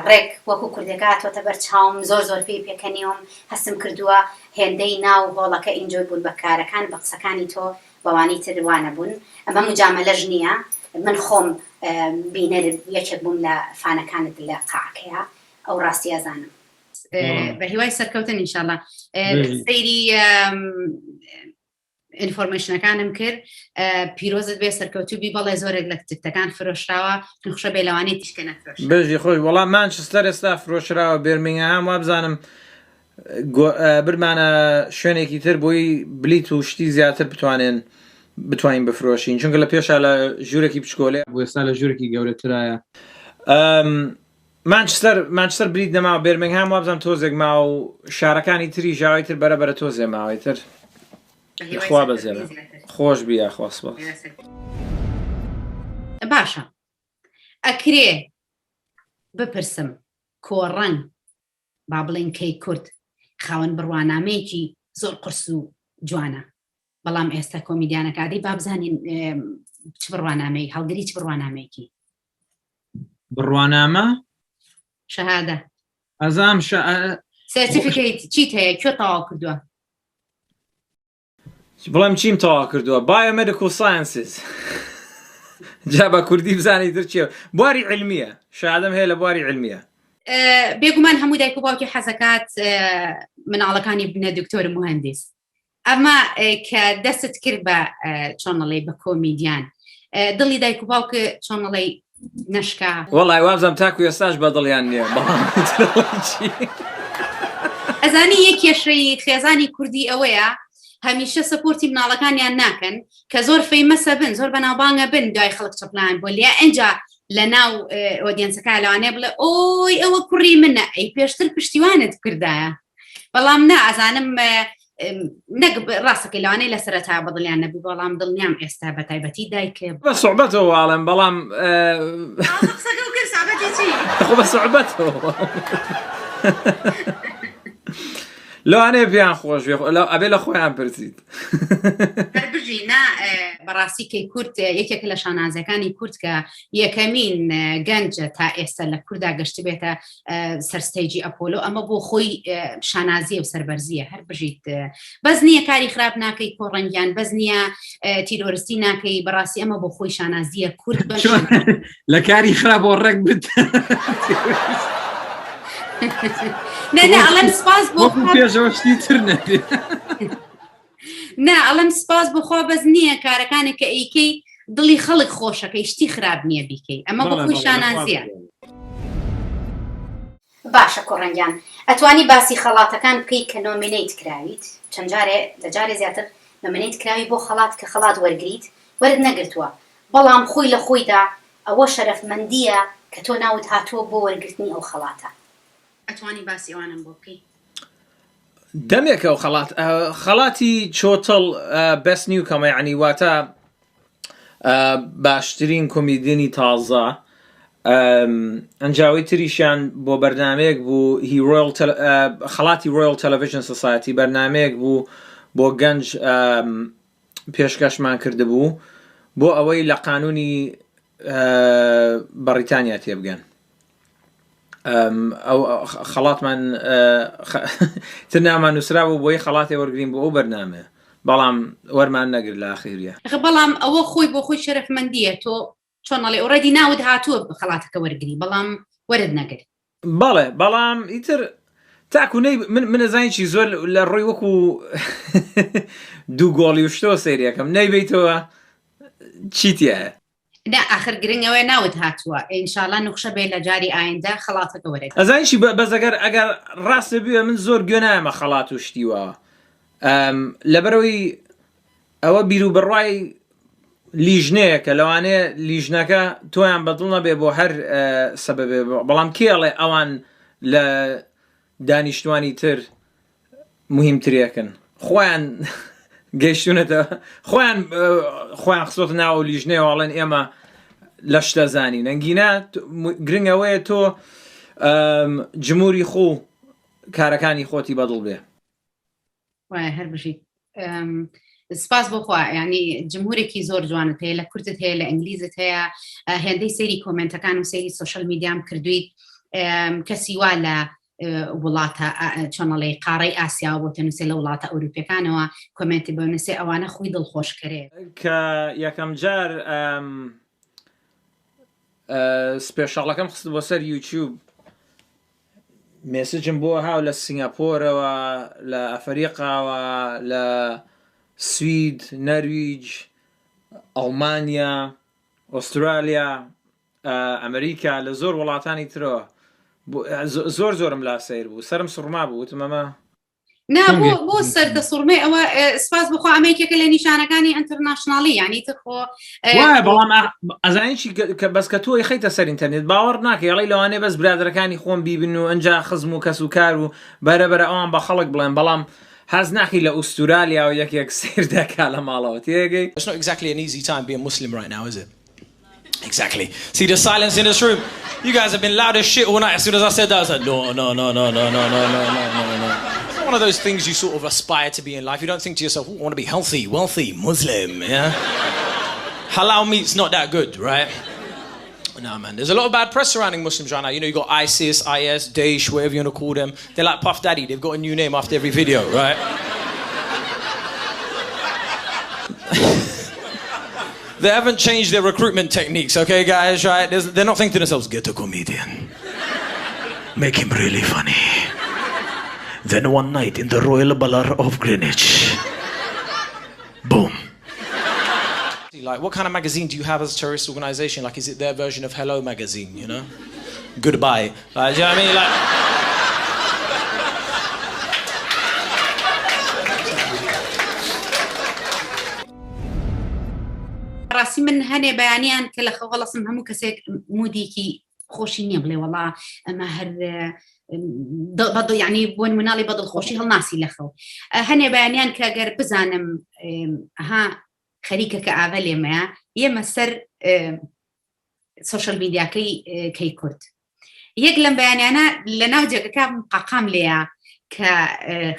ڕێک وەکو کوردەکە هاتۆتە بەر چاوم زۆر زۆر پێی پێکەنیوم هەستم کردووە هێندەی ناو هۆڵەکە enjoy بوون بە کارەکان بە قسەکانی تۆ بەوانی تر وانەبوون ئەمە موجامەلەش نییە من خۆم بینەر یەکێک بووم لە fan ەکانت لە قاعەکەیا ئەو ڕاستیە ئەزانم. بە هیوای سەرکەوتن ئینشاءاللە سەیری information ەکانم کرد پیرۆزت بێ سەرکەوتوو بی بەڵێ زۆرێک لە تکتەکان فرۆشراوە نخشە بێ لەوانەیە تیشکە نەفرۆش بژی خۆش وەڵام مانچستەر ئێستا فرۆشراوە بێرمینگهام وابزانم برمانە شوێنێکی تر بۆی بلیت و شتی زیاتر بتوانێن بتوانین بفرۆشین چونکە لە پێشا لە ژوورێکی بچکۆلێ بۆ ئێستا لە ژوورێکی گەورەترایە مانچستەر مانچستەر بلیت نەماوە بێرمنگهام وابزانم تۆزێک ماوە و شارەکانی تری ژاوی تر بەرە بەرە تۆزێ ماوەی تر خوا بەزێنە خۆش بی یاخوا سپاس. باشە ئەکرێ بپرسم کۆڕەنگ با بڵێین کەی کورد خاوەن بڕوانامەیەکی زۆر قورس و جوانە بەڵام ئێستا کۆمیدیانەکە ئەدی با بزانین چ بڕوانامەی هەڵگری چ بڕوانامەیەکی بڕوانامە شەهادە ئەزام certificate چیت هەیە کوێ تەواو کردووە بڵێم چیم تەواو کردووە biomedical sciences جا بە کوردی بزانی تر چیە بواری علمیە شادم هەیە لە بواری علمیە بێگومان هەموو دایک و باوکی حەزەکات مناڵەکانی بنە دکتۆر مهندس ئەمە کە دەستت کرد بە چۆنەڵی بە کۆمیدیان دڵی دایک و باوک چۆنەڵی نەشکا وەڵای وابزانم تاکو ئێستاش بە دڵیان نییە بەڵام ئەزانی یە کێشەی خێزانی کوردی ئەوەیە هەمیشە support ی مناڵەکانیان ناکەن کە زۆر famous ە بن زۆر بەناوبانگە بن دوای خەڵک چەپلان بۆ لیا ئەجا لە ناو audience ەکە لەوانەیە بڵێ ئۆی ئەوە کوڕی منە ئەی پێشتر پشتیوانت کردایە بەڵام نا ئەزانم نەک ڕاستەکەی لەوانەیە لە سەرەتا بەدڵیان نەبوو بەڵام دڵنیام ئێستا بە تایبەتی دایک بە سوعبەتەوە واڵێم بەڵام خۆ بە سوعبەتەوە لەوانەیە پێیان خۆش بێ ئەبێ لە خۆیان پرسیت بژی نا بەڕاستی کەی کورد یەکێک لە شانازەکانی کورد کە یەکەمین گەنج تا ئێستا لە کوردا گەشت بێتە سەر stage ی ئەپۆلۆ ئەمە بۆ خۆی شانازیە و سەربەرزیە هەر بژیت بەس نییە کاری خراپ ناکەی کۆڕەنگیان بەس نییە تیرۆرستی ناکەی بەڕاستی ئەمە بۆ خۆی شانازیە کورد لە کاری خراپ بۆ ڕێک بت ئەڵێم سپاس بۆ پێشەوە شتی تر نەبێ نا ئەڵێم سپاس بخوا بەس نییە کارەکانێک کە ئەیکەی دڵی خەڵک خۆشەکەی شتی خراپ نییە بیکەی ئەمە بۆ خۆی شانازیە. باشە کۆڕەنگیان ئەتوانی باسی خەڵاتەکان بکەی کە nominate کراویت چەند جارێ لە جارێ زیاتر nominate کراوی بۆ خەڵات کە خەڵات وەرگریت وەرت نەگرتووە. بەڵام خۆی لە خۆیدا ئەوە شەرەفمەندییە کە تۆ ناوت هاتووە بۆ وەرگرتنی ئەو خەڵاتە. ئەتوانی باسی ئەوانەم بۆ بکەی؟ دەمێکە ئەو خەڵات خەڵاتی چۆتڵ Best Newcomer یەعنی واتە باشترین کۆمیدیەنی تازە ئەنجاوی تریشیان بۆ بەرنمەیەک بوو هی Royal خەڵاتی Royal Television Society بەرنمەیەک بوو بۆ گەنج پێشکەشمان کردبوو بۆ ئەوەی لە قانونی بەڕیتانیا تێبگەن ئەو خەڵاتمان تر نامان نووسرا بوو بۆی خەڵاتێ وەرگین بۆ ئەو بەرنامەیە بەڵام وەرمان نەگر لە ئاخیریە بەڵام ئەوە خۆی بۆ خۆی شەرەفمەندیە تۆ چۆن ئەڵێ already ناوت هاتووە خەڵاتەکە وەرگری بەڵام وەرت نەگر بەڵێ بەڵام ئیتر تاکو نەی من من ئەزانی چی زۆر لە ڕووی وەکو دوو گۆڵی و شتەوە سەیریەکەم نەیبەیتەوە چی تایە نا ئاخر گرنگ ئەوەیە ناوت هاتووە ئینشاڵا نوخشە بێ لە جاری ئایندە خەڵاتەکە وەرەگری. ئەزانی چی بەس ئەگەر ئەگەر ڕاستت بوێ من زۆر گوێ نایەمە خەڵات و شتی وا لەبەرەوەی ئەوە بیروبڕوای لیژنەیەکە لەوانەیە لیژنەکە تۆیان بەدڵ نەبێ بۆ هەر سەبەبێ بەڵام کێ ئەڵێ ئەوان لە دانیشتوانی تر مهمترێکن خۆیان گەیشتونەتە خۆیان خۆیان خستۆتە ناو لیژنەیەوە ئەڵێن ئێمە لە شتە زانین ئەنگینا گرنگ ئەوەیە تۆ جموری خۆ کارەکانی خۆتی بەدڵ بێ وایە هەر بژیت سپاس بۆ خوا ینی جمهورێکی زۆر جوانت هەیە لە کوردت هەیە لە ئینگلیزت هەیە هێندەی سەیری کۆمنتەکان و سەیری سوۆشل میدیام کردویت کەسی وا لە وڵاتە چۆنەڵی قاڕی ئاسیاوە بۆ تەنووسێ لە وڵاتە ئەوروپیەکانەوە کۆمنتی بۆ نووسێ ئەوانە خۆی دڵخۆشکەرێ کە یەکەم جار special ەکەم خست بۆ سەر یوتیوب message م بۆ هاو لە سینگاپۆرەوە، لە ئەفەریقاوە، لە سوید، نەرویج، ئەڵمانیا، ئوسترالیا، ئەمریکا، لە زۆر وڵاتانی ترەوە. زۆر زۆرم لا سەیر بوو، سەرم سوڕما بوو، وتم ئەمە نا بۆ بۆ سەر دەسوڕمێ ئەوە سپاس بخوا ئەمە یەکێکە لە نیشانەکانی international ی یعنی تر خۆ وایە بەڵام ئەزانی چی کە بەس کە تۆ خەیتە سەر ئینتەرنێت باوەڕ ناکەی ئەڵێی لەوانەیە بەس برادەرەکانی خۆم بیبن و ئەنجا خزم و کەس و کار و بەرە بەرە ئەوان بە خەڵک بڵێن بەڵام هەست ناکەی لە ئوستورالیاوە یەکێک سەیر دەکا لە ماڵەوە تێگەی It's not exactly an easy time being Muslim right now, is it? Exactly. See the silence in this room? You guys have been loud as shit all night. As soon as I said that, I was like, no, no, no, no, no, no, no, no, no, no, no. It's not one of those things you sort of aspire to be in life. You don't think to yourself, oh, I want to be healthy, wealthy, Muslim, yeah? Halal meat's not that good, right? No, man. There's a lot of bad press surrounding Muslims right now. You know, you got ISIS, IS, Daesh, whatever you want to call them. They're like Puff Daddy. They've got a new name after every video, right? They haven't changed their recruitment techniques, okay, guys, right? There's, they're not thinking to themselves, get a comedian. Make him really funny. Then one night in the Royal Balar of Greenwich, boom. Like, what kind of magazine do you have as a terrorist organization? Like, is it their version of Hello magazine, you know? Goodbye. Like, do you know what I mean? Like... ڕاستی من هەنێ بەیانیان کە لە خەو هەڵەسم هەموو کەسێک مودێکی خۆشی نییە بڵێ وەڵا ئەمە هەر بەدڵ ینی بۆن مناڵی بەدڵ خۆشی هەڵناسی لە خەو هەنێ بەیانیان کە گەر بزانم ها خەریکە کە ئاڤە لێمەیە یەمە سەر سۆشل میدیاکەی کەی کورد یەک لەم بەیانیانە لە ناو جێگەکە قاقام لێیە کە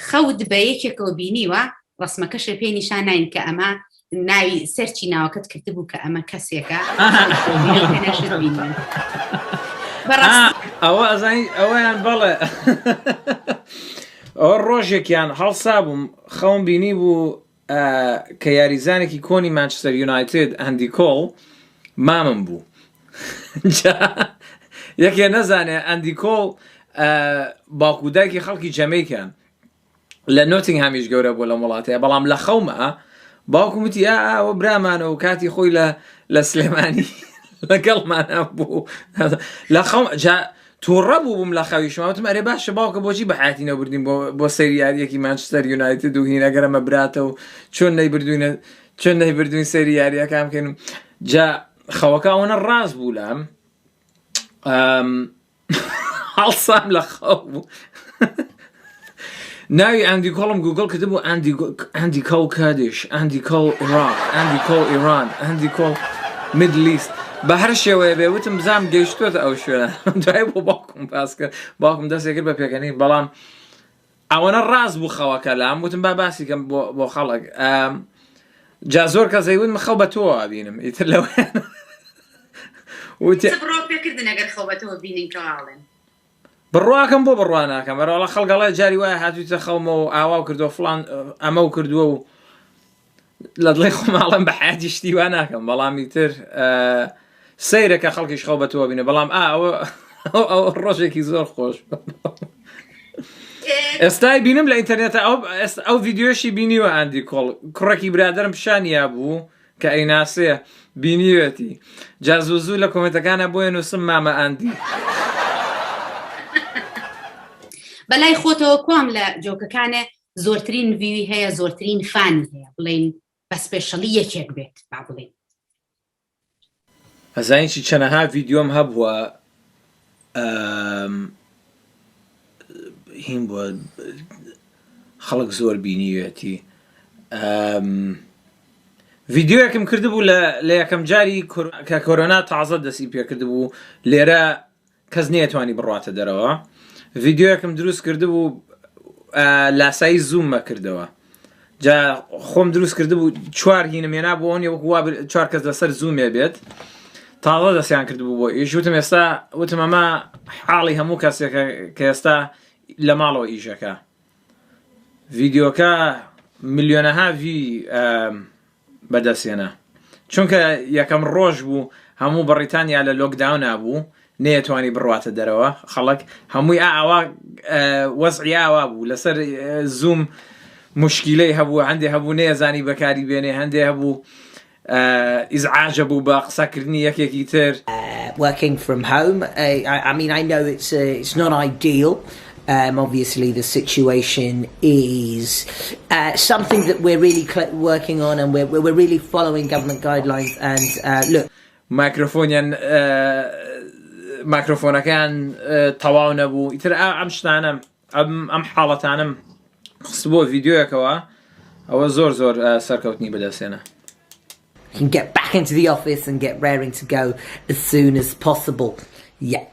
خەوت بە یەکێکەوە بینیوە ڕسمەکەشێ پێ نیشان ناین کە ئەمە ناوی search ی ناوەکەت کردبوو کە ئەمە کەسێکە ئەوە ئەزانی ئەوەیان بەڵێ ئەوە ڕۆژێکیان هەڵسابووم خەوم بینی بوو کە یاریزانێکی کۆنی مانچستەر یونایتد ئەندی کۆڵ مامم بوو جا یەکێ نەزانێ ئەندی کۆڵ باوک و دایکی خەڵکی جەمەیکان لە نۆتینگهامیش گەورە بووە لەم وڵاتەیە بەڵام لە خەومە باوکم وتی ئا ئەوە برامانە و کاتی خۆی لە لە سلێمانی لەگەڵمانە بوو لە خەوم جا توڕە بووبووم لە خەویشما وتم ئەرێ باشە باوکە بۆچی بە حیاتی نەبردین بۆ بۆ سەیری یاریەکی مانچستەر یونایتد و هین ئەگەر ئەمە براتە و چۆن نەیبردوینە چۆن نەیبردوین سەیری یاریەکان بکەین و جا خەوەکە ئەوەنە ڕاست بوو لام هەڵسام لە خەو ناوی ئەندی کۆڵم گوگڵ کردبوو ئەندی ئەندی کۆڵ کردیش ئەندی کۆڵ عێراق ئەندی کۆڵ ئیران ئەندی کۆڵ Middle East بە هەر شێوەیە بێ وتم بزانم گەیشتۆتە ئەو شوێنە دوای بۆ باوکم باس کرد باوکم دەستێ کرد بە پێکەنین بەڵام ئەوەنە ڕاست بوو خەوەکە لام وتم با باسی کەم بۆ بۆ خەڵک جا زۆر کەس ئەیوت من خەو بە تۆوە ئەبینم ئیتر لەوە وتی چ بڕوا پێکردن ئەگەر خەو بە تۆوە بینین کەوا ئەڵێن بڕواکەم بۆ بڕوا ناکەم بەرەوەڵا خەڵک ئەڵێ جاری وایە هاتوویتە خەومەوە و ئاواو کردووە فڵان ئەمە و کردووە و لە دڵی خۆم ئەڵێم بە حیاتی شتی وا ناکەم بەڵام ئیتر سەیرە کە خەڵکیش خەو بە تۆوە بینێ بەڵام ئا ئەوە ئەو ڕۆژێکی زۆر خۆش ئێستای بینم لە ئینتەرنێتە ئەو ئەو ڤیددیوشی بینیوە ئەندی کۆڵ کوڕێکی برادرم پیشانیا بوو کە ئەیناسێ بینیوێتی جا زوو زوو لە کۆمێنتەکانە بۆیە نووسم مامە ئەندی. بەلای خۆتەوە کوام لە joke ەکانێ زۆرترین view ی هەیە زۆرترین فانی هەیە بڵین بە specially یەکێک بێت با بڵین ئەزانی چی چەنەها ڤیدیۆم هەبووە هین بووە خەڵک زۆر بینیوێتی ڤیدیۆیەکم کردبوو لە لە یەکەم جاری کە کۆرۆنا تازە دەستی پێکردبوو لێرە کەس نەیەتوانی بڕواتە دەرەوە ڤیدیۆیەکم دروست کردبوو لاسایی زووممە کردەوە جا خۆم دروست کردبوو چوار هینم هێنا بۆ ئەوە وەکو وا چوار کەس لەسەر زوومێ بێت تازە دەستیان کردبوو بۆ ئیش وتم ئێستا وتم ئەمە حاڵی هەموو کەسێکە کە ئێستا لە ماڵەوە ئیشەکە ڤیدیۆکە ملیۆنەها view بەدەستهێنا چونکە یەکەم ڕۆژ بوو هەموو بەڕیتانیا لە lockdown ا بوو نەیەتوانی بڕواتە دەرەوە خەڵک هەمووی ئاوا وەزعی ئاوا بوو لەسەر زووم مشکیلەی هەبوو هەندێ هەبوو نەیەزانی بەکاری بێنێ هەندێ هەبوو ئیزعاجە بوو بە قسەکردنی یەکێکی تر. Working from home I mean I know it's it's not ideal obviously the situation is something that we're really working on and we're we're really following government guidelines and look. مایکرۆفۆنیان مایکرۆفۆنەکەیان تەواو نەبوو ئیتر ئەم شتانەم ئەم ئەم حاڵەتانەم خستبووە ڤیدیۆیەکەوە ئەوە زۆر زۆر سەرکەوتنی بەدەستهێنا. Can get back into the office and get raring to go as soon as possible. Yeah.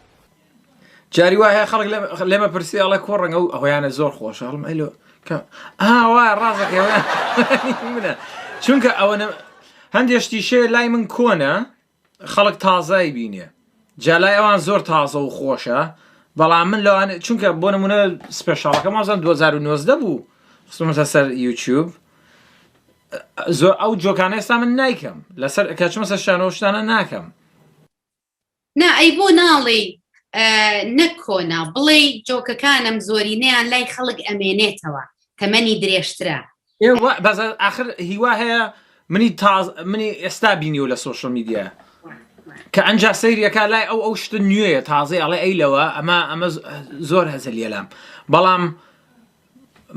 جاری وا هەیە خەڵک لێمە پرسی ئەڵێ کۆ ڕەنگە و ئەویانە زۆر خۆشە هەڵم ئەیلۆ کە ئا وایە ڕازەکەی ئەویان منە چونکە ئەوە هەندێ شتیشێ لای من کۆنە خەڵک تازای بینێ جا لای ئەوان زۆر تازە و خۆشە بەڵام من لەوان چونکە بۆ نمونە special ەکە مازان 2019 بوو خستمەتە سەر یوتیوب زۆر ئەو joke انە ئێستا من نایکەم لەسەر کە چمە سەر شانۆ شتانە ناکەم نا ئەی بۆ ناڵێی نەک کۆنە بڵێی joke ەکانم زۆرینەیان لای خەڵک ئەمێنێتەوە تەمەنی درێژترە. بەس ئاخر هیوا هەیە منی تاز منی ئێستا بینیوە لە social media کە ئەنجا سەیریەکە لای ئەو ئەو شتە نوێیە تازەی ئەڵێ ئەی لەوە ئەمە ئەمە زۆر هەزەلیە لام بەڵام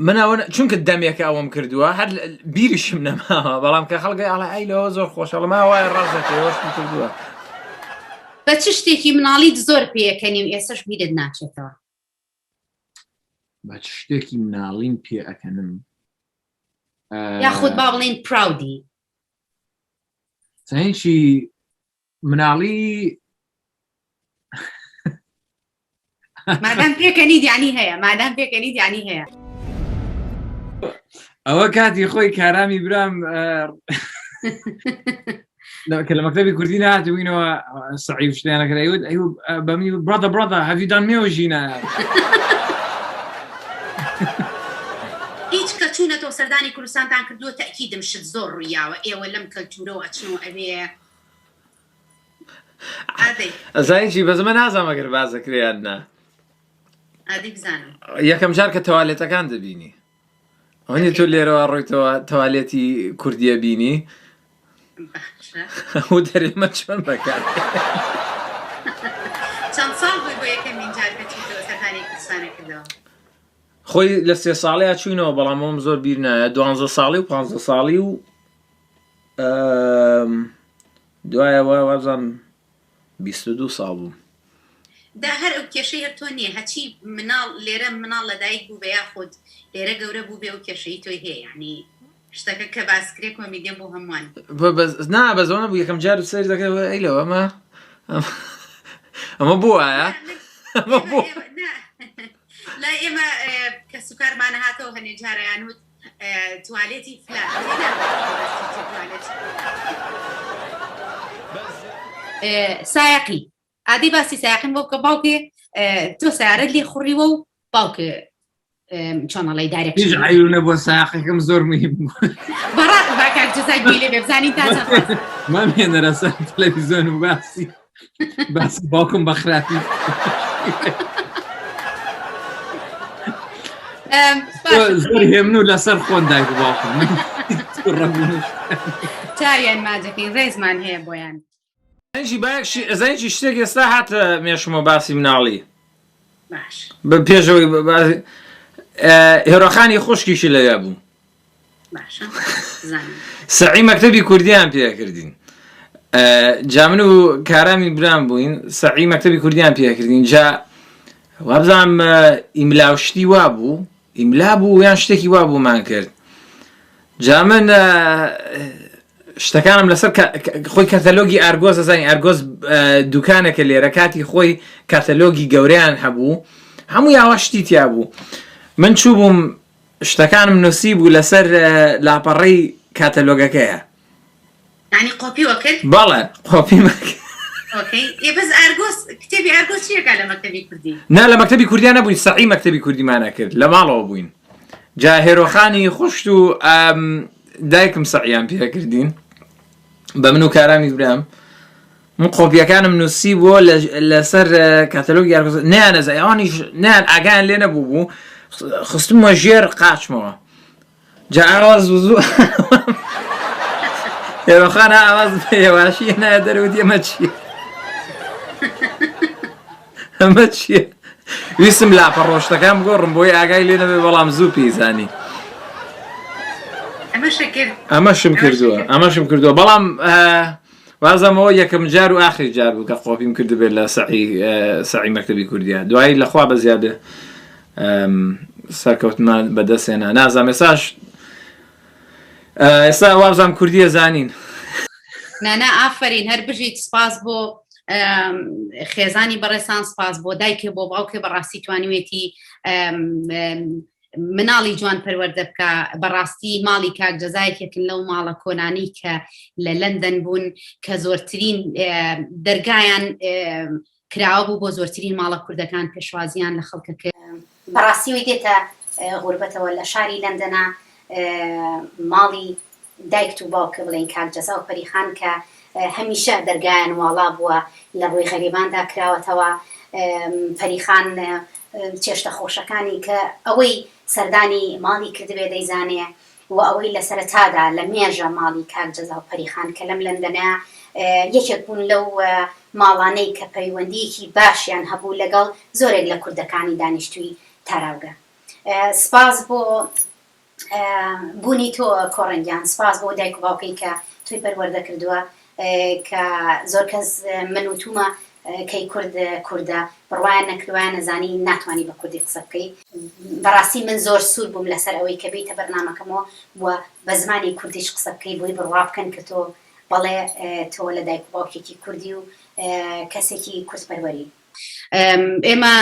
من ئەوە چونکە دەمێکە ئەوەم کردووە هەر بیریشم نەماوە بەڵام کە خەڵگە ئەڵێ ئەی لەوە زۆر خۆشە ئەڵێم وایە ڕاست دەکەی ئەوەشم کردووە. بە چ شتێکی مناڵیت زۆر پێکەنی و ئێسەش بیرت ناچێتەوە؟ بە چ شتێکی مناڵیم پێ ئەکەنم؟ یاخود با بڵێین proud ی؟ چی مناڵی مادام پێکەنی دیانی هەیە مادام پێکەنی دیانی هەیە ئەوە کاتی خۆی کارامی برام کە لە مەکتەبی کوردی نهاتبووینەوە سعی شتیانە کرد ئەیوت ئەی بە منی brother brother have you done مێوژینە هیچ کە چوونەتەوە سەردانی کوردستانتان کردووە تەئکیدم شت زۆر ڕوویاوە ئێوە لەم کەلتورەوە ئەچنەوە ئەوێ ئەزانی چی بەس من نازانم ئەگەر باس دەکرێ یان نا ئادەی بزانم یەکەم جار کە تەوالێتەکان دەبینی ئەوەنی تۆ لێرەوە ڕۆیتەوە تەوالێتی کوردیە بینی باشە و دەرێمە چۆن بەکار چەند ساڵ بووی بۆ یەکەمین جار کە چیتەوە سەردانی کوردستانە کردەوە خۆی لە سێ ساڵەیە چوینەوە بەڵام ئەوم زۆر بیر نایە دوانزە ساڵی و پانزە ساڵی و ئەم... دوایەوە وابزانم 22 ساڵ بووم. دا هەر ئەو کێشەی هەر تۆ نیە هەچی مناڵ لێرە مناڵ لەدایک بووبێ یاخود لێرە گەورە بووبێ ئەو کێشەی تۆی هەیە یانی شتەکە کە باس کرێ کۆمیدیە بۆ هەمووان. بەس نا بەس ئەوە نەبوو یەکەم جار سەیر دەکرد ئەی لەوە ئەمە ئەمە بۆ وایە ئەمە بۆ لای ئێمە کەسوکارمانە هاتەوە هەنێ جارەیان وت توالێتی فلان سایەقی ئادەی باسی سایەقیم بۆ بکە باوکێ تۆ سیارەت لێ خوڕیوە و باوکێ چۆن ئەڵێی دارێک هیچ عیونە بۆ ساقەکەم زۆر مهم بوو بەڕا با کاک جەزا گوێی لێ بێ بزانین تا چەند ڕاستە. مامێنەرە سەر تەلەڤیزیۆن و باسی باسی باوکم بە خراپی ئەم، باشە. زۆر هێمن و لەسەر خۆن دایک و باوکم من تووڕە بوون و چاویان ماجەکەین ڕێزمان هەیە بۆیان ئەنجی باەک ئەزانی چی شتێک ئێستا هاتە مێشمەوە باسی مناڵی باش بە پێشەوەی باسی هێرۆخانی خوشکیشی لەوێ بوو باشە زانیم سەعی مەکتەبی کوردیان پێکردین جا من و کارامی برام بووین سەعی مەکتەبی کوردیان پێکردین جا وابزانم ئیملا و شتی وا بوو ئیملا بوو یان شتێکی وا بوومان کرد جا من شتەکانم لەسەر خۆی کەتەلۆگی ئارگۆز ئەزانی ئارگۆز دوکانێکە لێرە کاتی خۆی کاتەلۆگی گەورەیان هەبوو هەموو یاوا شتی تیا بوو من چوو بووم شتەکانم نووسی بوو لەسەر لاپەڕەی کاتەلۆگەکەیە یعنی قۆپی وەکرد بەڵێ قۆپی ئۆکەی ئێ بەس ئارگۆس کتێبی ئارگۆس چیەکە لە مەکتەبی کوردی نا لە مەکتەبی کوردیان نەبووین سەعی مەکتەبی کوردیمانە کرد لە ماڵەوە بووین جا هێرۆخانی خوشت و دایکم سەعیان پێکردین بە من و کارامی برام من قۆپیەکانم نووسی بۆ لەسەر کاتەلۆگی ئارگۆس نیانەزای ئەوانیش نیان ئاگایان لێ نەبوو بوو خستمە ژێر قاچمەوە جا ئاوا زوو زوو هێرۆخان ئاواز بە هێواشی هێنایە دەرەوە وتی ئەمە چییە ئەمە چییە ویستم لاپەڕۆشتەکان بگۆڕم بۆی ئاگای لێ نەبێ بەڵام زوو پێی زانی ئەمەشە کرد ئەمەشم کردووە ئەمەشم کردووە بەڵام وازەمەوە یەکەم جار و ئاخری جار بوو کە قۆپیم کردبێت لە سەعی سەعی مەکتەبی کوردیا دوایی لەخوا بەزیادێ سەرکەوتمان بەدەستهێنا نازانم ئێستاش ئێستا وابزانم کوردیە زانین. نانا ئافەرین هەر بژیت سپاس بۆ خێزانی بەڕێسان سپاس بۆ دایکێ بۆ باوکێ بەڕاستی توانیوێتی مناڵی جوان پەروەردە بکە بەڕاستی ماڵی کاک جەزایەکێکن لەو ماڵە کۆنانی کە لە لەندەن بوون کە زۆرترین دەرگایان کراوە بوو بۆ زۆرترین ماڵە کوردەکان پێشوازیان لە خەڵکە کرد. بەڕاستی وەی دێتە غوربەتەوە لە شاری لەندەنا ماڵی دایکت و باوکە بڵێین کاک جەزا و پەریخان کە هەمیشە دەرگایان واڵا بووە لە ڕووی غەریباندا کراوەتەوە پەریخان چێشتە خۆشەکانی کە ئەوەی سەردانی ماڵی کردبێ دەیزانێ و ئەوەی لە سەرەتادا لە مێژە ماڵی کاک جەزا و پەریخان کە لەم لەندەنە یەکێک بوون لەو ماڵانەی کە پەیوەندییەکی باشیان هەبوو لەگەڵ زۆرێک لە کوردەکانی دانیشتووی تاراوگە. سپاس بۆ بوونی تۆ کۆڕەنگ گیان، سپاس بۆ دایک و باوکەی کە تۆی پەروەردە کردووە کە زۆر کەس من وتومە کەی کورد کوردە بڕوایان نەکرد وایان نەزانی ناتوانی بە کوردی قسە بکەی. بەڕاستی من زۆر سوور بووم لەسەر ئەوەی کە بێیتە بەرنامەکەمەوە و بە زمانی کوردیش قسە بکەی بۆی بڕوا بکەن کە تۆ بەڵێ تۆ لە دایک و باوکێکی کوردی و کەسێکی کوردپەروەری. ئێمە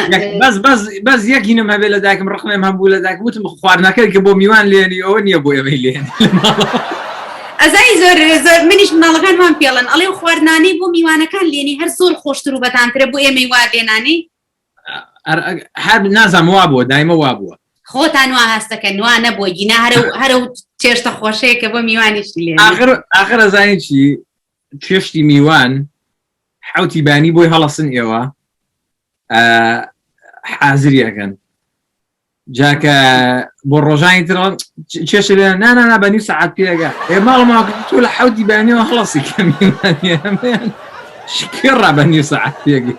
بەس بەس بەس یەک هینم هەبێ لە دایکم ڕقمێم هەبوو لە دایکم وتم خواردنەکەی کە بۆ میوان لێنی ئەوە نییە بۆ ئێمەی لێنی ئەزای زۆر زۆر منیش مناڵەکانمان پێڵن ئەڵێ و خواردنانەی بۆ میوانەکان لێنی هەر زۆر خۆشتر و بەتامترە بۆ ئێمەی وا لێنانی هەر نازانم وا بووە دایمە وا بووە خۆتان وا هەستەکەن وا نەبووە گینا هەرە هەرە و چێشتە خۆشەیە کە بۆ میوانیش لێ ئاخر ئاخر ئەزانی چی چێشتی میوان حوتی بانی بۆی هەڵەسن ئێوە حازری ئەکەن جا کە بۆ ڕۆژانی تر چێشە لێ نا نا نا بە نیو سەعات پێگا ئێ ماڵ ماڵ تۆ لە حەوتی بەیانیەوە هەڵەسی کە میوانیان شکێڕا بە نیو سەعات پێگەی.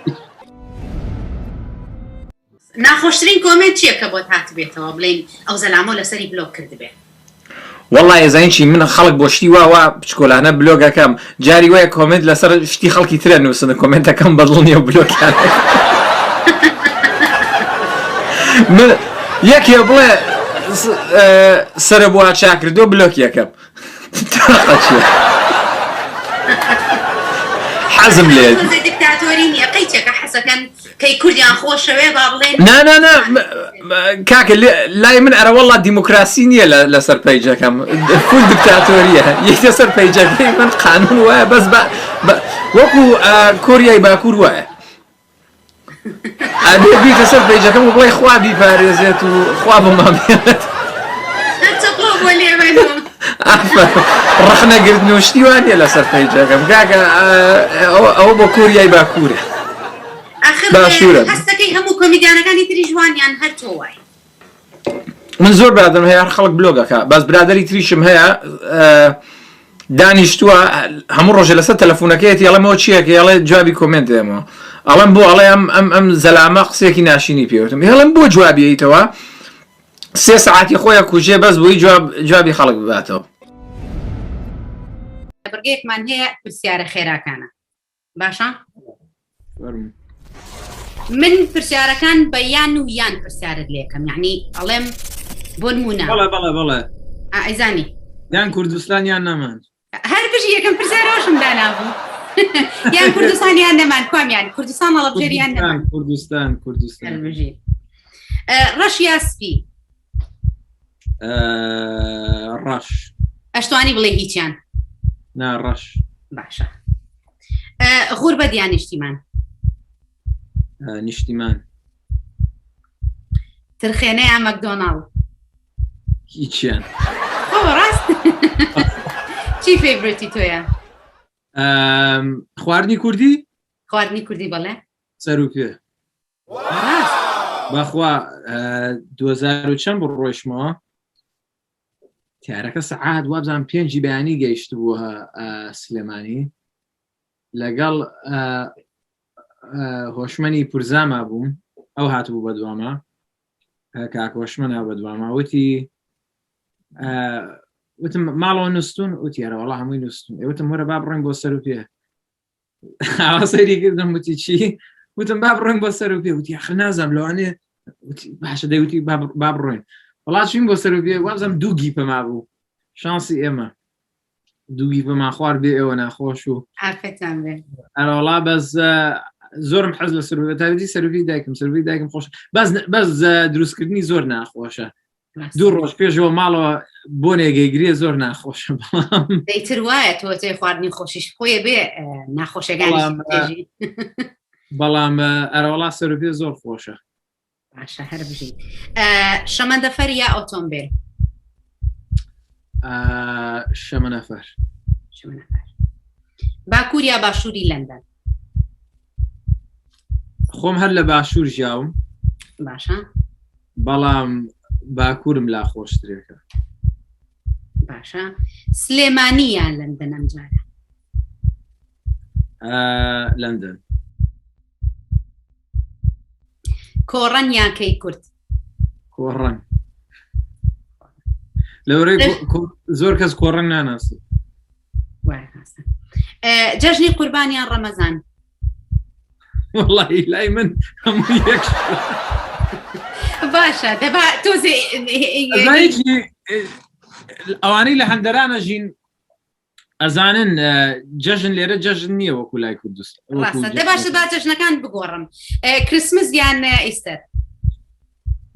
ناخۆشترین comment چیە کە بۆت هاتبێتەوە بڵێین ئەو زەلامۆ لەسەری بلۆک کردبێ؟ وەڵا ئێزانی چی من خەڵک بۆ شتی وا وا بچکۆلانە بلۆگەکەم جاری وایە comment لەسەر شتی خەڵکی ترە نووسن comment ەکەم بەدڵ نییە و بلۆکیان من یەکێ بڵێ سەرە بووە چاکردۆ بلۆکیەکەم حەزم لێ دیکتاتۆری نییە قەیچەکە حەزەکەن کەی کوردیان خۆشەوێ با بڵێن نا نا نا کاکە لای من ئەرە وەڵا دیموکراسی نییە لەسەر page ەکەم full دیکتاتۆریە یەکە سەر page ەکەی من قانون وایە بەس بە وەکو کۆریای باکوور وایە ئەبێ بیتە سەر page ەکەم و بڵێ خوا بیپارێزێت و خوا بۆمان بێت ڕەخنەگرتن و شتی وان نیە لەسەر page ەکەم کاکە ئەوە بۆ کۆریای باکوورە باشوورە هەستەکەی هەموو کۆمیدیانەکانی تریش وانیان هەر تۆ وای من زۆر برادرم هەیە هەر خەڵک بلۆگەکە بەس برادری تریشم هەیە دانیشتووە هەموو ڕۆژێ لەسەر تەلەفۆنەکەیەتی ئەڵێمەوە چیەکە ئەڵێ جوابی comment دێمەوە ئەڵێم بۆ ئەڵێ ئەم ئەم ئەم زەلامە قسێکی ناشینی پێوتم هێڵم بۆ جوابیتەوە سێ سعاتی خۆیە کوژێ بەس بۆی جواب جوابی خەڵک بباتەوە. بڕگەیەکمان هەیە پرسیارە خێراکانە باشە من پرسیارەکان بە یان و یان پرسیارت لێکەم یعنی ئەڵێم بۆ نمونە بەڵێ بەڵێ بەڵێ ئەیزانی یان کوردستان یان نەمان هەر بژی یەکەم پرسیارەوەشم دانابوو یان کوردستان یان نەمان کوامیان کوردستان هەڵەبژێری یان نەمان کوردستان کوردستان بژی ڕەش یا سپی ڕەش ئەشتوانی بڵێ هیچیان نا ڕەش باشە غوربەت یان نیشتیمان نیشتیمان ترخێنە یا مەکدۆناڵ هیچیان ڕاست چی favorite ی تۆیە خواردنی کوردی خواردنی کوردی بەڵێ سەروپێ بەخوا 2000 چەند بڕ ڕۆیشمەوە تیارەکە سەعات وابزان پێنجی بەیانی گەیشت بووە سلێمانی لەگەڵ هۆشمەنی پورزاما بووم ئەو هاتبوو بە دواما کاک هۆشمەن هاو بە دواما وتی وتم ماڵەوە نووسون وتی ئەرە وەڵا هەمووی نووسون وتم وەرە با بڕۆین بۆ سەر و پێ ئاوا سەیری کردم وتی چی وتم با بڕۆین بۆ سەر و پێ وتی ئاخر نازانم لەوانەیە وتی باشە دەی وتی با بڕۆین وەڵا چوین بۆ سەر و پێ وابزانم دوو گیپە مابوو شانسی ئێمە دوو گیپەمان خوارد بێ ئێوە ناخۆش و ئافەتان بێ ئەرەوەڵا بەس زۆرم حەز لە سەر تایبەتی سەروپی دایکم سەروپی دایکم خۆش بەس بەس دروستکردنی زۆر ناخۆشە دوو ڕۆژ پێشەوە ماڵەوە بۆ نێگەیگرێ زۆر ناخۆشە بەڵام دەیتر وایە تۆ تێ خواردنی خۆشیش خۆیە بێ ناخۆشەکانی بەڵام ئەرەوەڵا سەرپێ زۆر خۆشە باشە هەر بژیت شەمەندەفەر یا ئۆتۆمبیل شەمەنەفەر شەمەنەفەر باکوور یا باشووری لەندەن خۆم هەر لە باشوور ژیاوم باشە بەڵام باکوورم لا خۆشترێکە باشە سلێمانی یان لەندەن ئەمجارە لەندەن کۆڕەن یان کەی کورد کۆڕەن لەورەی زۆر کەس کۆڕەنگ ناناسی جەژنی قوربان یان ڕەمەزان وەڵی لای من هەموو یەک باشە دەبا تۆزێ ئەوانەی لە هەندەرانە ژین ئەزانن جەژن لێرە جەژن نییە وەکو لای کوردستان دە باشە با جەژنەکان بگۆڕم کریسمس یان ئیستەر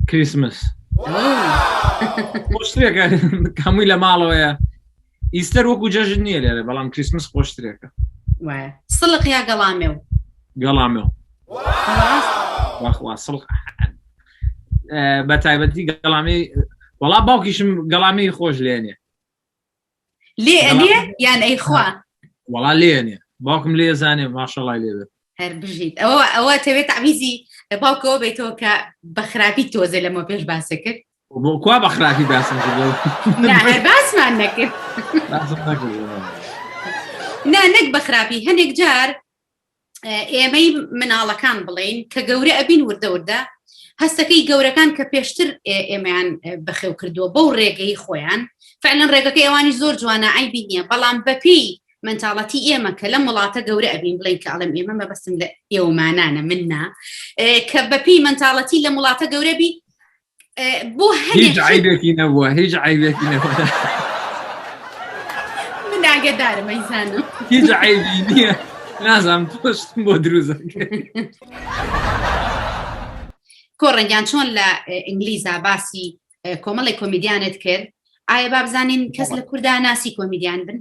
کریسمس خۆشترێکە هەمووی لە ماڵەوەیە ئیستەر وەکو جەژن نییە لێرە بەڵام کریسمس خۆشترێکە وایە سڵق یا گەڵامێو گەڵامێو بەخوا سڵق بە تایبەتی گەڵامی وەڵا باوکیشم گەڵامی خۆش لێنێ لێ ئەنێ یان ئەیخوا وەڵا لێ ئەنێ باوکم لێ زانێ ماشەڵای لێ بێت هەر بژیت ئەوە ئەوە تەوێت تعویزی باوکەوە بێتەوە کە بە خراپی تۆزێ لەمە پێش باسە کرد بۆ کوا بە خراپی باسم کرد نا هەر باسمان نەکرد باسم نەکرد نا نەک بە خراپی هەنێک جار ئێمەی مناڵەکان بڵین کە گەورە ئەبین وردە وردە هەستەکەی گەورەکان کە پێشتر ئێمەیان بەخێو کردووە بەو ڕێگەی خۆیان فعلا ڕێگەکەی ئەوانی زۆر جوانە عیبی نییە بەڵام بەپێی mentality ئێمە کە لەم وڵاتە گەورە ئەبین بڵێن کە ئەڵێم ئێمە مەبەستم لە ئێوەمانانە من نا کە بەپێی mentality لەم وڵاتە گەورە بی بۆ هیچ عیبێکی نەبووە هیچ عیبێکی نەبووە من ئاگەدارم ئەیزانم هیچ عیبی نییە نازانم تۆشتم بۆ دروزەکە کۆڕەنگیان چۆن لە ئینگلیزا باسی کۆمەڵی کۆمیدیانت کرد ئایا با بزانین کەس لە کوردا ناسی کۆمیدیان بن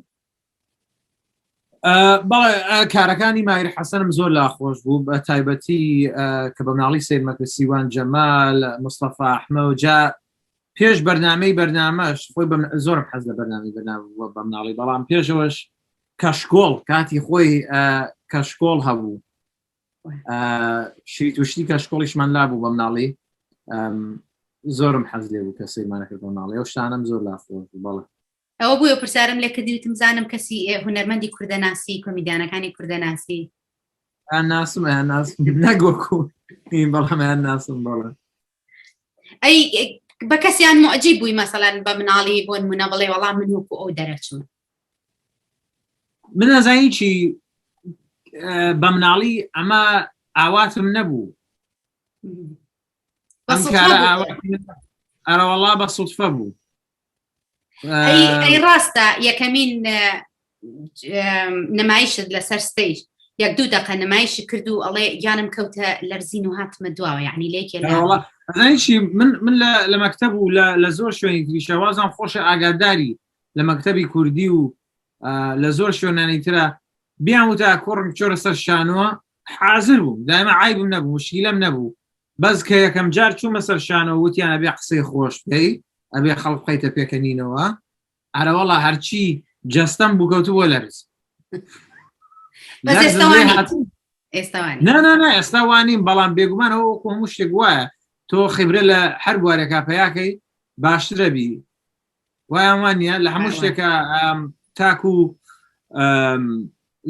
بەڵێ کارەکانی ماهیر حەسەنم زۆر لا خۆش بوو بە تایبەتی کە بە مناڵی سەیرمەکە سیوان جەمال مستەفا ئەحمە و جا پێش بەرنمەی بەرنامەش خۆی زۆرم حەز لە بەرنامی بەرنامە بووە بە مناڵی بەڵام پێشەوەش کەشکۆڵ کاتی خۆی کەشکۆڵ هەبوو شریت و شتی کەشکۆڵیشمان لا بوو بە مناڵی زۆرم حەز لێ بوو کە سەیرمانە کرد بە مناڵی ئەو شتانەم زۆر لا خۆش بوو بەڵێ ئەوە بۆیە پرسیارم لێ کردی وتم زانم کەسی هونەرمەندی کوردەناسی کۆمیدیانەکانی کوردەناسی ناسم ناسم نەگۆکو بەڵام ناسم بەڵێ ئەی بە کەسیان معجی بووی مەسەلەن بە مناڵی بۆن منە بڵێ وەڵام من وەکو ئەو دەرەچوون من ئەزانی چی بە مناڵی ئەمە ئاواتم نەبوو ئەم کارە ئەرەوەڵا بە سوتفە بوو ئەی ڕاستە یەکەمین نمایشت لەسەر stage یەک دوو دقە نمایشی کرد و ئەڵێ گیانم کەوتە لەرزین و هاتمە دواوە یعنی لێکێ چی من من لە مەکتب و لە زۆر شوێنی تریشە وازان خۆشە ئاگاداری لە مەکتەبی کوردی و لە زۆر شوێنانی ترە بیان وتا کوڕم چۆرە سەر شانوە حاضر بووم دایمە عیبم نەبوو مشکیلەم نەبوو بەس کە یەکەم جار چوومە سەر شانۆ وتیان ئەبێ قسەی خۆش بکەی ئەبێ خەڵک بخەیتە پێکەنینەوە ئەرەوەڵا هەرچی جەستەم بوو کەوتبووە لەرز بەس لەرزم ئێستا لێ وانی هات. ئێستا وانی نا نا نا ئێستا وانیم بەڵام بێگومان ئەوە وەکو هەموو شتێک وایە تۆ خیبرە لە هەر بوارێکا پەیاکەی باشترە بی وایان وان نییە لە هەموو وایە. شتێکە ئام، تاکو ئام،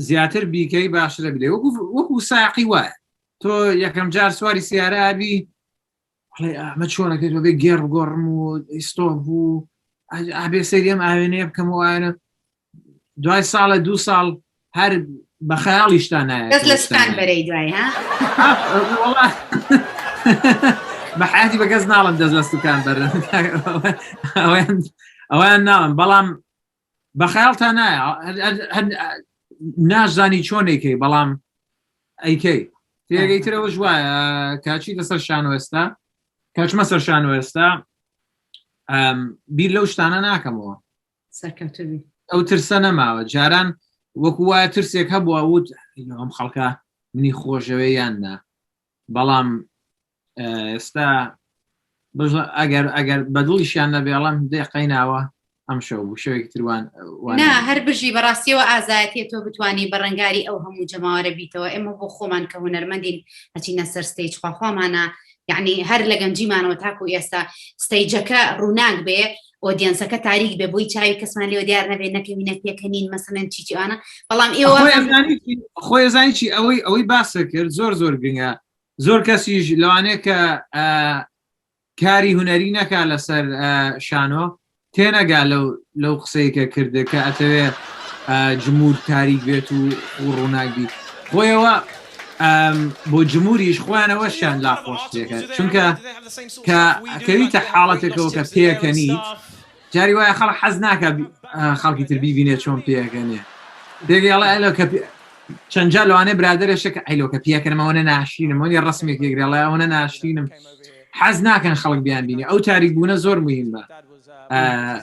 زیاتر بیکەی باشترە بلێ وەکو وەکو ساقی وایە تۆ یەکەم جار سواری سیارە ئەبی ئەڵێ ئەمە چۆنەکەیت بەبێ گێڕ بگۆڕم و ئیستۆ بوو ئابێ سەیری ئەم ئاوێنەیە بکەم و ئاوێنە دوای ساڵە دوو ساڵ هەر بە خەیاڵیشتا نایە دەست لە سوکان بەرەی دوای ها وەڵا بە حیاتی بە کەس ناڵم دەست لە سوکان بەرن ئەویان ئەویان ناڵم بەڵام بە خەیاڵتا نایە ناشزانی چۆنێکەی بەڵام ئەیکەی تێگەی ترەوەش وایە کاچی لەسەر شانۆ ئێستا کاچمە سەر شانۆ ئێستا بیر لەو شتانە ناکەمەوە سەرکەوتوبی ئەو ترسە نەماوە جاران وەکو وایە ترسێک هەبووە وت ئەم خەڵکە منی خۆشەوێ یان نا بەڵام ئێستا ئەگەر ئەگەر بەدڵیشیان نەبێڵم دێ قەیناوە ئەم شەو بوو شەوێکی تروان نا هەر بژی بەڕاستیەوە ئازایەتیە تۆ بتانی بەڕەنگاری ئەو هەموو جەماوەرە بیتەوە ئێمە بۆ خۆمان کە هونەرمەندین ئەچینە سەر stage خواخوامانە یعنی هەر لە گەنجیمانەوە تاکو ئێستا stage ەکە ڕووناک بێ audience ەکە تاریک بێ بۆی چاوی کەسمان لێوە دیار نەبێ نەکەوینە پێکەنین مەسەلەن چی چیانە بەڵام ئێوە خۆی زانی چی ئەوەی ئەوەی باسە کرد زۆر زۆر گرنگە زۆر کەسیش لەوانەیە کە کاری هونەری نەکا لەسەر شانۆ تێنەگا لەو لەو قسەی کە کردە کە ئەتەوێ جمهور تاریک بێت و ڕووناک بیت خۆیەوە بۆ جمهوریش خۆیانەوەشیان لا خۆشتێکە چونکە کە ئەکەویتە حاڵەتێکەوە کە پێکەنیت جاری وایە خەڵک حەز ناکە خەڵکی تر بیبینێ چۆن پێکەنێ دێگەڵە ئەلۆ کە چەند جار لەوانەیە برادەرێشە کە ئەیلۆ کە پیاکەنم ئەوەنە ناشرینم وەنی ڕسمێک یەکرێڵە ئەوەنە ناشرینم حەز ناکەن خەڵک بیان بینێ ئەو تاریک بوونە زۆر مهمە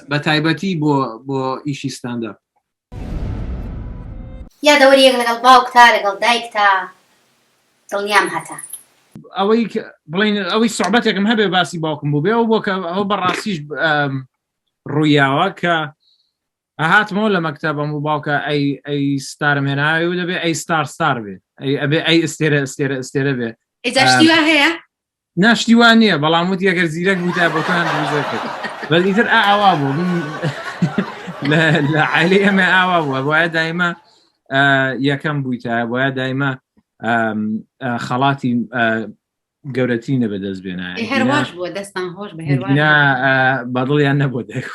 بە تایبەتی بۆ بۆ ئیشی stand-up یادەوەریەک لەگەڵ باوکتا لەگەڵ دایکتا دڵنیام هەتە. ئەوەی بڵین ئەوەی سوعبەتێکم هەبێ باسی باوکم بوو بێ ئەو بۆ کە ئەو بەڕاستیش ڕوویاوە کە ئەهاتمەوە لە مەکتەبم و باوکە ئەی ئەی ستارم هێناوی و دەبێ ئەی ستار ستار بێ ئەی ئەبێ ئەی ئستێرە ئستێرە ئستێرە بێ ئێجا شتی وا هەیە نا شتی وا نییە بەڵام وتی ئەگەر زیرەک بوویتە بۆ تۆیان دروست کرد بەس ئیتر ئا ئاوا بوو من لە لە عایلەی ئێمە ئاوا بووە بۆیە دایمە یەکەم بوویتە بۆیە دایمە خەڵاتی. گەورەترینە بەدەست بێنە هەرواش بووە دەستان خۆش بە هەروە بەدڵیان نەبوو دایک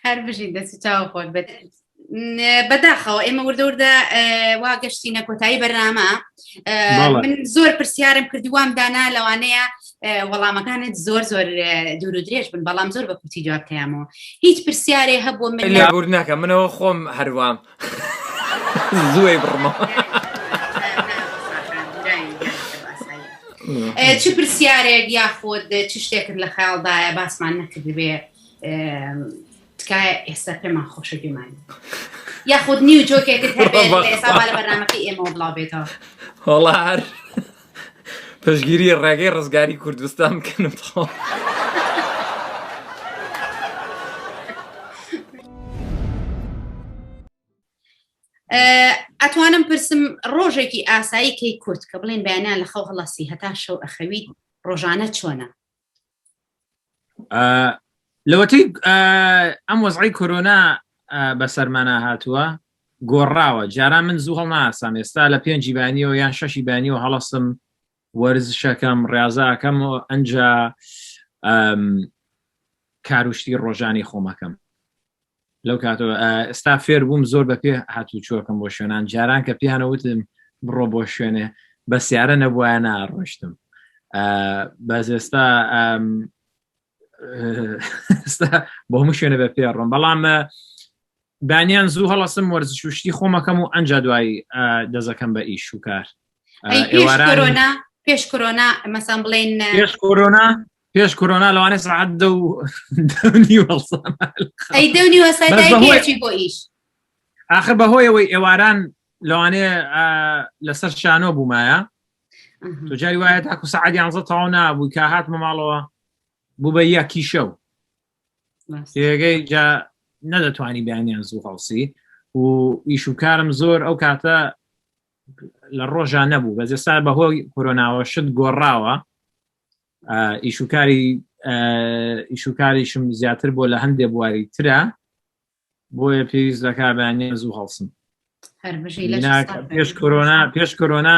هەر بژین دەست چاو خۆش بێت بەداخەوە ئێمە وردە وردە وا گەشتینە کۆتایی بەرنامە من زۆر پرسیارم کردی وام دانا لەوانەیە وەڵامەکانت زۆر زۆر دوور و درێژ بن بەڵام زۆر بە کورتی جواب تیامەوە هیچ پرسیارێ هەبوو من لابور ناکە منەوە خۆم هەروام زووی بڕمەوە چ پرسیارێک یاخود چ شتێکت لە خەیاڵدایە باسمان نەکردبێ تکایە ئێستا پێمان خۆشە گوێمان یاخود نیو جۆکێکت هەبێت ئێستا با لە بەرنامەکەی ئێمەوە بڵاو بێتەوە وەڵا هەر پشگیری ڕێگەی ڕزگاری کوردستان بکەنم تەواو. ئەتوانم پرسم ڕۆژێکی ئاسایی کەی کورت کە بڵێن بەیانیان لە خەو هەڵەسی هەتا شەو ئەخەویت ڕۆژانە چۆنە؟ لەوەتەی ئەم وەزعی کۆرۆنا بەسەرمانە هاتووە گۆڕاوە جاران من زوو هەڵناسام ئێستا لە پێنجی بانیەوە یان شەشی بانیەوە هەڵەسم وەرزشەکەم ڕاضاکەم و ئەنجا کاروشتی ڕۆژانی خۆمەکەم لەو کاتەوە ئێستا فێر بووم زۆر بە پێ هاتوچۆکەم بۆ شوێنان جاران کە پیانە وتم بڕۆ بۆ شوێنێ بە سیارە نەبوایە ناڕۆشتم بەس ئێستا بۆ هەموو شوێنە بە پێ ڕۆم بەڵام بانیان زوو هەڵەسم وەرزش شتی خۆمەکەم و ئەنجا دوای دەزەکەم بە ئیش و کار کۆرۆنا پێش کۆرۆنا مەسان بڵێن پێش کۆرۆنا پێش کۆرۆنا لەوانەیە سەعات دە و نیوە ئەی دە و نیوە سەعات بۆ ئیش ئاخر بەهۆیەوەی ئێواران لەوانەیە لەسەر شانۆ بوومایە تۆ جاری وایە تاکو سەعات یانزە تەواو نابوو کە هاتمە ماڵەوە بوو بە یەکی شەو تێگەی جا نەدەتوانی بەیانیان زوو هەڵسی و ئیش و کارم زۆر ئەو کاتە لە ڕۆژا نەبوو بەس ئێستا بەهۆی کۆرۆناوە شت گۆڕاوە ئیشوکاری ئیشوکاریشم زیاتر بۆ لە هەندێ بواری ترە بۆیە پێویست دەکا بەیانیان زوو هەڵسم پێش کۆرۆنا پێش کۆرۆنا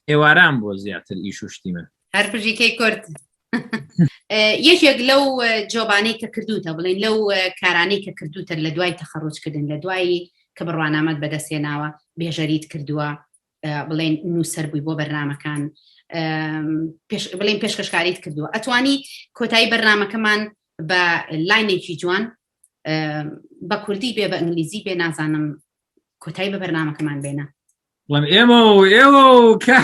ئێواران بۆ زیاتر ئیش و شتی من هەر بژیکەی کورد یەکێک لەو جۆبانەی کە کردوتە بڵێن لەو کارانەی کە کردوتە لە دوای تەخەڕوجکردن لە دوایی کە بڕوانامەت بەدەستێناوە بێژەریت کردووە بڵێن نووسەر بووی بۆ بەرنمەکان بڵێن پێشکەشکاریت کردووە ئەتوانی کۆتایی بەرنمەکەمان بە لاینێکی جوان بە کوردی بێ بە ئینگلیزی بێ نازانم کۆتایی بە بەرنمەکەمان بێنە بڵێم ئێمە و ئێوە و کە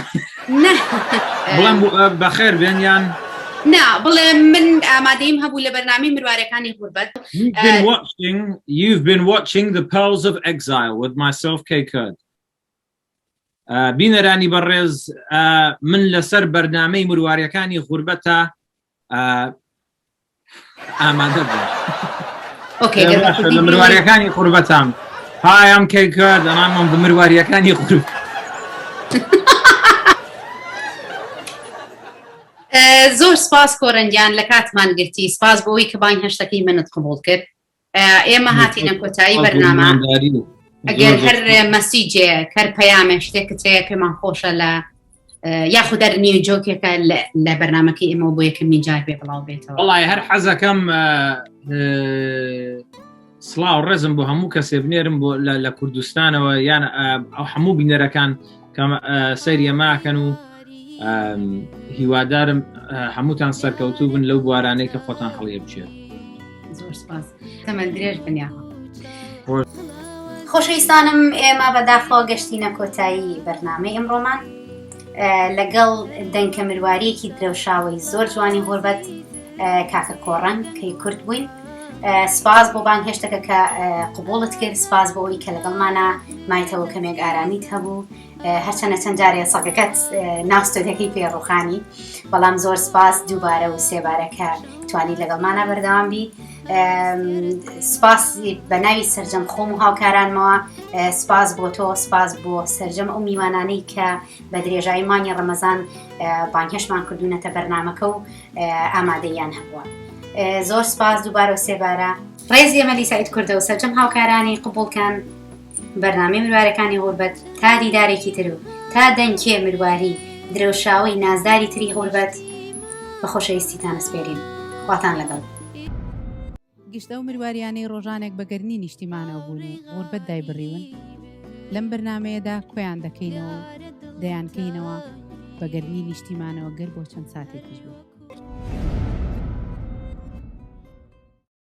بڵێم بەخێر بێن یان نا بڵێ من ئامادەیم هەبوو لە بەرنامەی مروارەکانی غوربەت You've been watching, you've been watching The Pearls of Exile with myself, K. Kurd. بینەرانی بەڕێز من لەسەر بەرنامەی مرواریەکانی غوربەتە ئامادە بوو لە مرواریەکانی قوربەتام Hi, I'm Kay Kurd and I'm on the مرواریەکانی قورب زۆر سپاس کۆرەنگیان لە کاتمان گرتی سپاس بۆ ئەوەی کە بانگ هێشتەکەی منت قبوڵ کرد ئێمە هاتینە کۆتایی بەرنامە ئەگەر هەر مەسیجێ کەر پەیامێ شتێکت هەیە پێمان خۆشە لە یاخود دەر نیو جۆکێکە لە بەرنمەکەی ئێمەوە بۆ یەکەمین جار بێ بڵاو بێتەوە وڵی هەر حەزەکەم سڵاو ڕێزم بۆ هەموو کەسێ بنێرم بۆ لە کوردستانەوە یان ئەو هەموو بینەرەکان کە سەیری ئەماکەن و هیوادارم هەمووتان سەرکەوتوو بن لەو بوارانەی کە خۆتان هەڵیە بچێت زۆر سپاس تەمەن درێژ بنیا خۆشەویستانم ئێمە بەداخەوە گەشتینە کۆتایی بەرنامەی ئەمڕۆمان لەگەڵ دەنکە مرواریەکی درەوشاوەی زۆر جوانی غوربەت کاکە کۆڕەنگ کەی کورد بووین سپاس بۆ بانگ هێشتەکە کە قوبوڵت کرد سپاس بۆ ئەوی کە لەگەڵمانە مایتەوە کەمێک ئارامیت هەبوو هەرچەنە چەند جارێ سەگەکەت ناو ستۆدیەکەی پێ ڕوخانی بەڵام زۆر سپاس دووبارە و سێبارە کە توانی لەگەڵمانە بەردەوام بی سپاس بە ناوی سرجەم خۆم و هاوکارانمەوە سپاس بۆ تۆ سپاس بۆ سرجەم ئەو میوانانەی کە بە درێژایی مانگی ڕەمەزان بانگهێشتمان کردوونەتە بەرنامەکە و ئامادەیان هەبووە زۆر سپاس دووبارە و سێبارە ڕێزی ئەمە لیسایت کوردە و سەرجەم هاوکارانی قبوڵکەن بەرنامەی مروارەکانی غوربەت تا دیدارێکی تر و تا دەنکێ مرواری درەوشاوەی نازداری تری غوربەت بە خۆشەویستیتان ئەسپێرین. خواتان لەگەڵ. گشت ئەو مرواریانەی ڕۆژانێک بە گەرمی نیشتیمانەوە بوون و غوربەت دایبڕیون، لەم بەرنامەیەدا کۆیان دەکەینەوە و دەیانکەینەوە بە گەرمی نیشتیمانەوە گەر بۆ چەند ساتێکیش بێت.